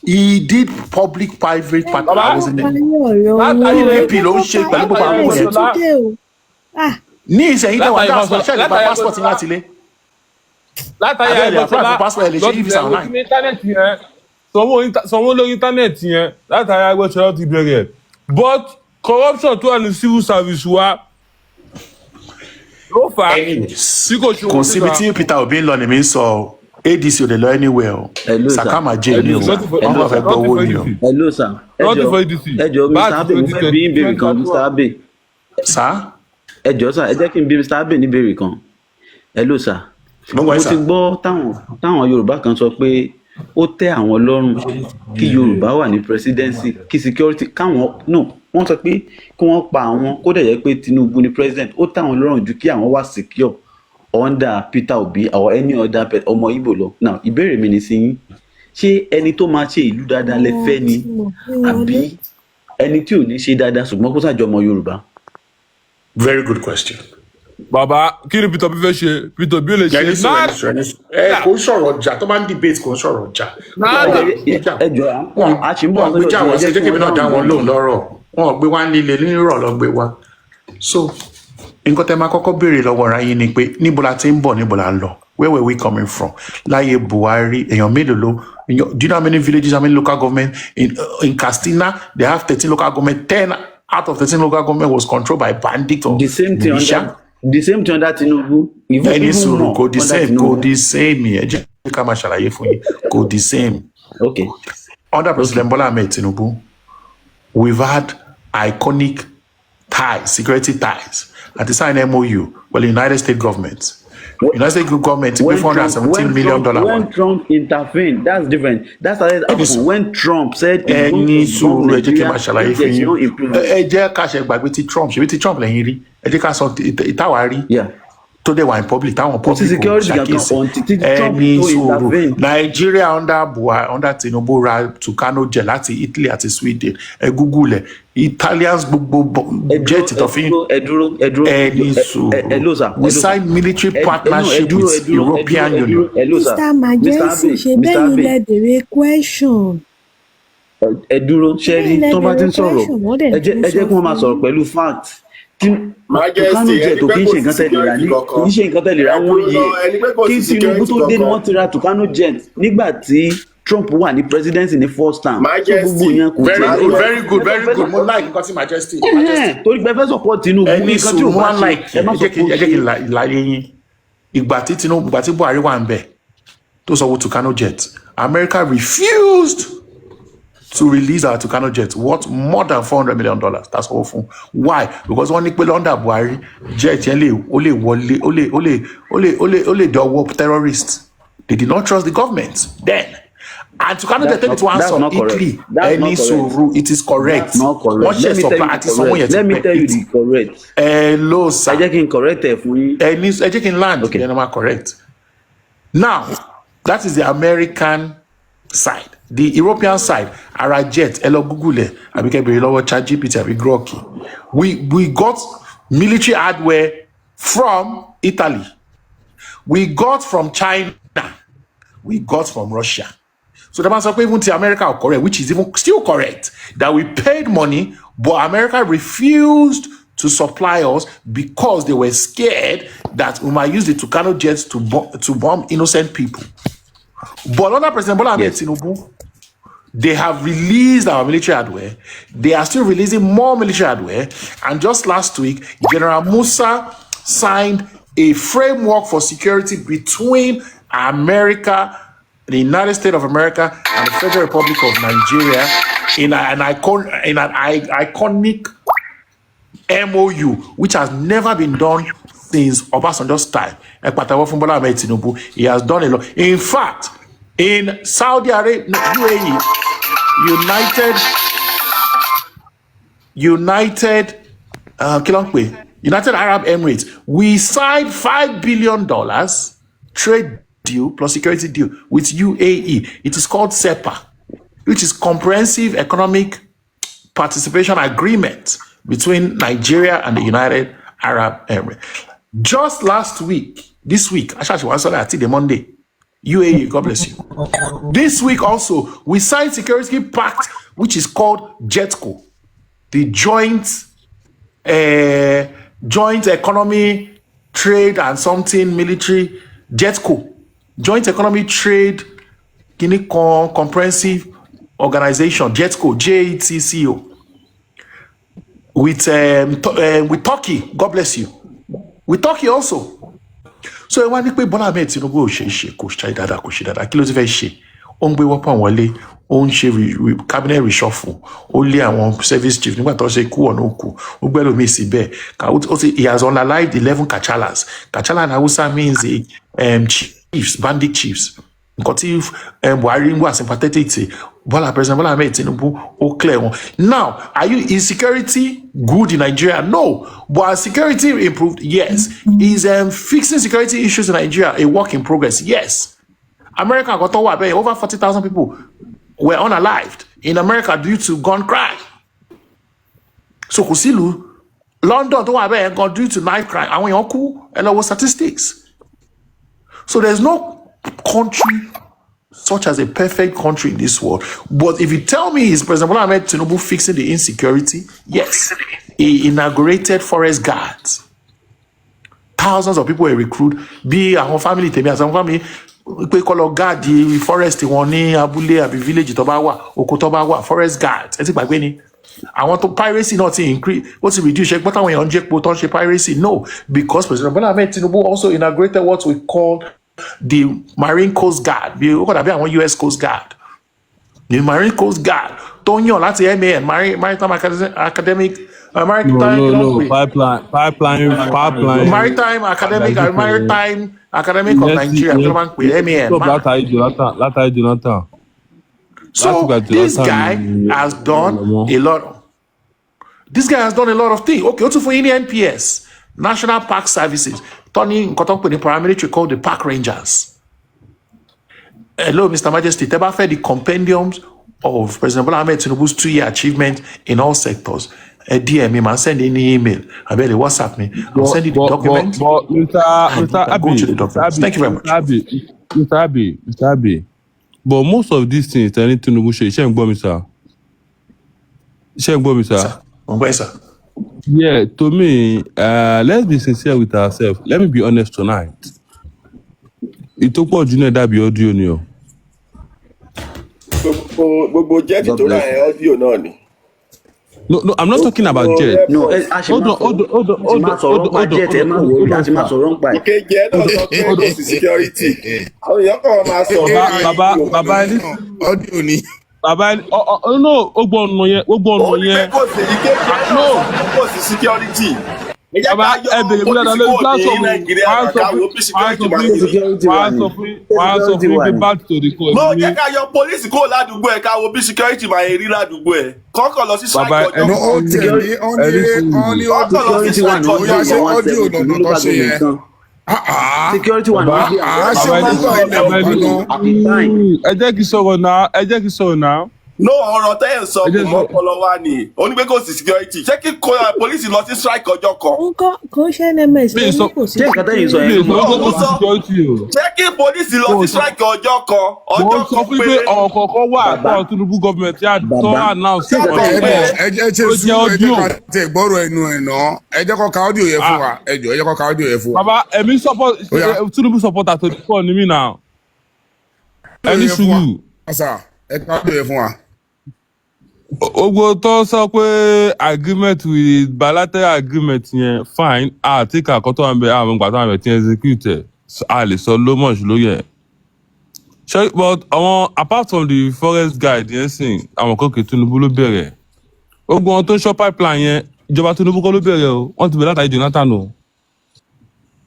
he did public private Ẹ partner Bàbá, housing parí ọ̀rọ̀ wọn. látàrí Ẹ PPP ló ń kọ́kọ́ ṣe parí pẹ̀lú gbogbo ọ̀rọ̀ àwọn yẹn. Túndé o. Ah, Ní ìsẹ̀yìn tẹ̀wọ̀n Látàyè diaspora, Fáṣọlá ṣe lè gba látàyè passport yín Fáṣọlá láti ilé? Látàyè Abẹ́ ẹ̀ lè apply Agbẹ́sọlá fún passport, ẹ̀ lè ṣe lọ́ti e-visa bẹ̀rẹ̀ online. ní íńtánẹ́ẹ̀tì yẹn, sanwó lórí íńtánẹ́ẹ̀tì yẹn, látàyè Agbẹ́sọlá ti bẹ̀rẹ̀, but corruption tó wà ní civil service wa ló fà á Anyways, tí kò ṣe kò owó síbi síta. tí Peter Obi ń lọ ni mi ń sọ o. ADC ò lè lọ anywhere o. Hello sir. Sakama jẹ ni o. Hello sir. Nothing for Wọn Hello kàn fẹ́ sir. gbọ́ nothing owó for ni o. ADC. Hello sir. Ẹ Nothing jọ for ADC. Ẹ jọ, Mr Báàtì Abbey, mo twenty fẹ́ bí twenty yín béèrè twenty kan, thirty Mr one. Abbey. Sá. Ẹ jọ sir, ẹ jẹ́ kí n bí Mr Abbey ní béèrè kan. Hello sir. Mo ń gbọ́ Mo yín ti sá. gbọ́ táwọn Yorùbá kan sọ pé ó tẹ́ àwọn lọ́rùn kí Yorùbá wà ní presidency, kí security káwọn, no, wọ́n sọ pé kí wọ́n pa àwọn, kó dẹ̀ jẹ́ pé Tinubu ní president, ó tẹ́ àwọn lọ́rùn ju kí àwọn wà secure under Peter Obi or any other ọmọ Igbo lọ. Now, ìbéèrè mi ní sí yín, ṣé ẹni tó máa ṣe ìlú dáadáa lẹ Àwọn fẹ́ ni, tí mo gbé wọlé. àbí ẹni tí ò ní ṣe dáadáa ṣùgbọ́n kó ṣàjọ ọmọ Yorùbá? Very good question. Bàbá, kí ni Peter Obi fẹ́ ṣe? Peter Obi ò lè ṣe Ẹni sùúrù, ẹni náà. sùúrù, ẹni sùúrù. Ẹ kò ń sọ̀rọ̀ ọjà tó bá ń debate, kò ń sọ̀rọ̀ ọjà. Náà. Wọn ò Ẹ gbéjà jọ, wọn a ṣì ń bọ̀ wọn wá sọ́dọ̀ gbéjà tí wá ẹ sí jẹ́ jẹ́ kí kí èmi wọ́n náà dá dáhùn wọn béèrè. Lóhùn lọ́rọ̀. Wọn ò gbé wá nílé nírọ̀ lọ gbé wá. So nǹkan tẹ́ máa kọ́kọ́ béèrè lọ́wọ́ ara yín ni pé níbo la ti ń bọ̀, níbo la ń lọ? Where were we coming from? Láyé Buhari, èèyàn mélòó ló do you know how many villages, how many local government in Katsina? They have 13 local government. 10 out of 13 local government was controlled by bandit or The same thing militia. under the same thing under Tinubu, even Ẹni even sùúrù, more kò the under same, kò Tinubu. the same. Ẹ jẹ́ ká máa ṣàlàyé fún yín, kò the same. Under President Bola Ahmed Tinubu, we've had iconic ties, security ties, àti sign MOU pẹ̀lú United States government. United States government ti gbé When four hundred and Trump seventeen when million Trump dollar when wá. Trump intervened, that's different. That started Ẹni happen when Trump said he's going ẹni to bomb sùúrù, ẹ jẹ́ kí n Nigeria máa ṣàlàyé if fún there's yín. no Ẹ improvement. Ẹ jẹ́ ká ṣe gbàgbé ti Trump, ṣebí ti Trump lẹ́yìn rí. Ẹ jẹ́ ká sọ ìtawà rí tó dẹ̀ wà in public táwọn Kò sí public ò security kankan ṣàkíyèsí. until tí Trump Ẹni tó sùúrù, intervene. Nigeria under Buhari, under Tinubu, ra Tucano jet láti Italy àti Sweden. Ẹ Google ẹ, Italians gbogbo Ẹ dúró, jet ẹ tó fi dúró, ẹ dúró, ẹ dúró. Ẹni Ẹ sùúrù, hello sir, we hello sir. sign military Ẹ no, ẹ partnership dúró, ẹ with dúró, ẹ dúró, European ẹ dúró. Union. Hello sir. Mr Mr Majesty, Abbey, ṣe Mr bẹ́yìn Abbey, lẹ béèrè question. Ẹ dúró. Ṣe Ṣe rí, bẹ́yìn lẹ tó bá ti béèrè ń sọ̀rọ̀, question, wọ́n dẹ̀ ẹ jẹ́ tún ẹ sọ jẹ́ kí wọ́n máa fún sọ̀rọ̀ yín. pẹ̀lú fact. Tí Tucano Majesty, jet ẹni ò pé kí ń kò ṣe sí nǹkan tẹ́ lè rà security ní, kì kankan. í ṣe nǹkan tẹ́ lè rà Ẹ one dúró year. náà, ẹni pé kò Kí sí Tinubu security tó dé ni kankan. wọ́n ti ra Tucano jet nígbà tí Trump wà ní presidency ní first term. So gbogbo Majesty, yẹn kò Very tiẹ̀ good, ẹ very good, ẹ very fẹ́ good. Mo support like nǹkan tí Majesty Majesty. Torí pé ẹ fẹ́ support Tinubu, Ẹni nǹkan tí sùúrù, ò mo bá máa ń ṣe, like ẹ má ẹ sọ jẹ́ kí pé ó ẹ jẹ́ kí ṣe. n láyé yín. Ìgbà tí Tinubu, ìgbà tí Buhari wà ń bẹ̀ tó sanwó Tucano jet, America refused to release our Tucano jet worth more than $400 million. That's all fún. Why? Because wọ́n ní pé London Buhari jet yẹn lè ó lè wọlé, ó lè ó lè ó lè ó lè ó lè dọwọ́ terrorist. They did not trust the government then. And Tucano jet That's tẹ́lẹ̀ not tí wọ́n á that's sọ not correct. Italy That's ẹni not correct. sùúrù, it is correct. That's not Wọ́n correct. ṣe Let me tell supply you àti the sanwó correct. yẹn ti Let me pẹ́. tell you It the correct. Hello Ẹ sir. jẹ́ kí n correct ẹ̀ fún yín. Ẹni ẹ jẹ́ kí n land, Okay. then I'm correct. Now, that is the American side. The European side, ara jet, ẹ lọ Google ẹ, àbí kẹ́ bèrè lọ́wọ́ ChatGPT àbí Grok. We got military hardware from Italy. We got from China. We got from Russia. So the man sọ pé even ti America are correct, which is even still correct, that we paid money, but America refused to supply us because they were scared that we might use the Tucano jets to bomb innocent people. But under President Bola Ahmed Tinubu, they have released our military hardware. They are still releasing more military hardware. And just last week, General Musa signed a framework for security between America, the United States of America, and the Federal Republic of Nigeria in an iconic MOU, which has never been done since Obasanjo's time. Ẹ pàtẹ́wọ́ fún Bola Ahmed Tinubu. He has done a lot. In fact, in Saudi Arabia, no, UAE, United, kí ló ń pè? United Arab Emirates, we signed $5 billion trade deal plus security deal with UAE. It is called CEPA, which is Comprehensive Economic Participation Agreement between Nigeria and the United Arab Emirates. Just last week, this week, actually, one Sunday, the Monday, UAE, God bless you. This week also, we signed security pact, which is called JETCO, the Joint Joint Economy Trade and something military, JETCO, Joint Economy Trade kini kan Comprehensive Organization, JETCO, JETCO, with Turkey. God bless you. With Turkey also. So ẹ wá ní pé Bọ́lá Ahmed Tinubu ò ṣe é ṣe, kò ṣe dáadáa, kò ṣe dáadáa. Kí ló ti fẹ́ ṣe? Ó ń gbé weapon wọlé, ó ń ṣe cabinet reshuffle, ó lé àwọn service chief nígbà tó ṣe kú ọ̀nà òkú, ó gbẹ́ lómi síbẹ̀. Ó ti, he has unalived 11 Kachalas. Kachala in Hausa means the chiefs, bandit chiefs. Nǹkan tí Buhari ń wà sympathetic sí Bọ́lá, President Bọ́lá Ahmed Tinubu, ó clear wọn. Now, are you is security good in Nigeria? No. But has security improved? Yes. Is fixing security issues in Nigeria a work in progress? Yes. America kan tó wà bẹ́ẹ̀, over 40,000 people were unalived in America due to gun crime. So kò sílùú London tó wà bẹ́ẹ̀ gan due to knife crime, àwọn èèyàn kú. Ẹ lọ wo statistics. So there's no country such as a perfect country in this world. But if you tell me, is President Bola Ahmed Tinubu fixing the insecurity? Yes. He inaugurated forest guards. Thousands of people were recruited. Bí àwọn family tèmi àti àwọn family pé kọ́ lọ guard forest wọn ní abúlé àbí village tó bá wà, oko tó bá wà, forest guards. Ẹ ti gbàgbé ni. Àwọn tó piracy náà ti increase, ó ti reduce. Ṣe gbọ́dọ̀ táwọn èèyàn ń jẹ́po tó ń ṣe piracy? No, because President Bola Ahmed Tinubu also inaugurated what we call the Marine Coast Guard, bí ó kọ̀ dàbí àwọn US Coast Guard. The Marine Coast Guard tó ń yàn láti MAN, Maritime Academic, No, Maritime no, kí ló ń no. pè? Pipeline, pipeline, pipeline. Maritime Academic, Maritime Academic of Ìyẹn ti Nigeria, kí ló ìyẹn máa ń pè? MAN. stop Man. Látàrí Jonathan, látàrí Jonathan. So Látìgbà this Jonathan guy ni has done ọmọ. a lot. This guy has done a lot of things. Okay, ó tún fún yín ní NPS, National Park Services, tó ní nǹkan tó ń pè ní paramilitary called the Park Rangers. Hello, Mr. Majesty. Tẹ́ bá fẹ́ the compendiums of President Bola Ahmed Tinubu's 2-year achievement in all sectors, ẹ DM mi, màá send yín ní email, àbí ẹ lè WhatsApp mi. I'll But send you the but but document but Mr. and you Mr. can go Abbey, to the Mr. documents. Abbey, Thank you very much. Mr. Abbey, Mr. Abbey, Mr. Abbey. But most of these things tẹ́ni Tinubu ṣe, iṣẹ́ ń gbọ́ mi sir? Iṣẹ́ ń gbọ́ mi sir? Sir, mo ń gbọ́ yín, sir. Yeah, to me, let's be sincere with ourselves. Let me be honest tonight. Ìtòpọ̀ jù náà dàbí audio ni o. Gbogbo jet God tó rà bless yẹn, you. Audio náà ni. No, I'm not talking about Gbogbo jet. No, ẹ airport. a ṣe Hold máa on, hold sọ̀rọ̀, on, hold on, a ṣe hold máa on, sọ̀rọ̀ hold on, nípa hold on, jet, ẹ hold on, má hold worry, a on, ṣe máa sir. sọ̀rọ̀ nípa ẹ̀. Ìkejì ẹ náà Hold on, sọ pé hold kò on. sí security. Àwọn èèyàn kàn máa sọ̀rọ̀ Bàbá, lórí bàbá, rédíò. bàbá ẹni, Audio ni. Bàbá ẹni, ọ ọ no, ó gbọ́ ọ̀nà yẹn, ó gbọ́ Ó ọ̀nà ní pé yẹn. kò sí, ìkejì ẹ Ah, náà no, sọ pé kò sí security. Ẹ jẹ́ bàbá, ká yọ ẹ bèrè mi dáadáa police lórí kúrò ní platform. Nàìjíríà Wàá sọ ká fún wo bí wàá security sọ máa fún ṣe rí. Security wà wàá ní sọ fún wàá sọ security fún wà pé ní. back to the core No, ni jẹ́ mí. ká yọ police kúrò ládùúgbò ẹ̀, ká wo bí security máa rí ládùúgbò ẹ̀. Kọ́kọ́ lọ sí strike Bàbá ọjọ́ No, kan. ó tiẹ̀ ní Security ó ní ẹni ó ní sùúrù. Kọ́kọ́ lọ sí Security wà strike ní ó wọ́n ọjọ́ yá gbé ṣe èèyàn kan. one audio seventy lọ́nà ní tó local ṣe government yẹn. kan. Ah, ah. Security wà ní Bàbá wọ́n gbé àwọn Ah, ṣé bàbá wọ́n ẹni gbọ́ ilẹ̀ bàbá Yorùbá ẹni gan? at the time. Ẹ jẹ́ kí n sọ̀rọ̀ náà, ẹ jẹ́ kí n sọ̀rọ̀ náà. No, ọ̀rọ̀ tẹ́ ẹ̀ ń sọ Ẹ kò jẹ́ mọ́ sọ. ọpọlọ wa ni. Ó ní pé kò sí security. Ṣé kí police lọ sí strike ọjọ́ kan? Nǹkan kò ń ṣe NMS Mi ló ì ní sọ kò sí Ṣé nǹkan tẹ́yìn sọ mi yẹn ì ló sọ mọ́ pé No, kò mo sí sọ security o. ṣé kí police lọ Mo sí sọ strike ọjọ́ kan, mo ọjọ́ sọ kan fún yín pé péré. ọ̀rọ̀ kọ̀ọ̀kan wà Bàbá tó Tinubu government yà tó bàbá announce ṣé nǹkan on tẹ́yìn Ẹ sọ bọ̀, yẹn ẹ jẹ́ ṣe tó jẹ́ sùúrù, ẹ jẹ́ audio. ká tẹ̀ gbọ́rọ̀ ẹnu ẹ̀ náà. Ẹ jẹ́ kó ka audio yẹn fún Ah, wa. Ẹ jọ̀ọ́, ẹ jẹ́ kó ka audio yẹn fún wa. Bàbá, èmi support Ó yá, Tinubu supporter tó pọ̀ ní mí náà. audio Ẹni yẹn fún wa. sùúrù. Sà, ẹ ka audio yẹn fún wa. Ogbó tó sọ pé agreement with bilateral agreement yẹn, fine, àti kàkọ́ tó wà ń bẹ, àwọn ìgbà tó wà ń bẹ tí execute ẹ̀, a lè sọ ló much lórí ẹ̀. Ṣé but àwọn apart from the forest guard yẹn sìn, àwọn kòkè Tinubu ló bẹ̀rẹ̀. Ogun àwọn tó ń ṣọ́ pipeline yẹn, ìjọba Tinubu kọ́ ló bẹ̀rẹ̀ o, wọ́n ti bẹ̀rẹ̀ látàrí Jonathan o.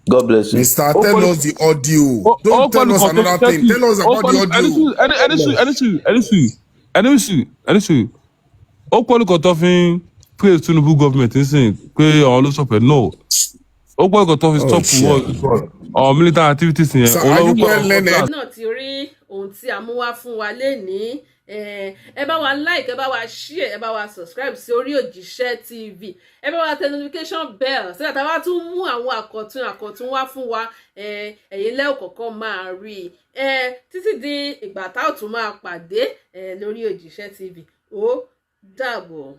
God bless you. Mr. Ó Tell kọ́ us the audio. ó Don't tell kọ́ us nìkan tó another thing. tẹ́kì Tell us ó about kọ́ the ẹni audio. sùn ẹni ẹni sùn ẹni sùn ẹni sùn ẹni sùn ẹni sùn ó pọ̀ nìkan tó fi ń praise Tinubu government nísìnyí pé àwọn ló sọ pé no, ó pọ̀ nìkan tó fi Oh stop shit. war or military activities yẹn Sir, òun are ló you pọ̀ well learned? Náà ti rí ohun tí a mú wá fún wa lénìí. Ẹ bá wa like, ẹ bá wa share, ẹ bá wa subscribe sí orí Òjíṣẹ́ TV, ẹ bá wa tẹ notification bell sígbà tá a bá tún mú àwọn àkọ̀tun àkọ̀tun wá fún wa, ẹ̀yin lẹ́ò kọ̀ọ̀kan máa rí i. Títí di ìgbà tá ò tún máa pàdé lórí Òjíṣẹ́ TV, ó dàbọ̀.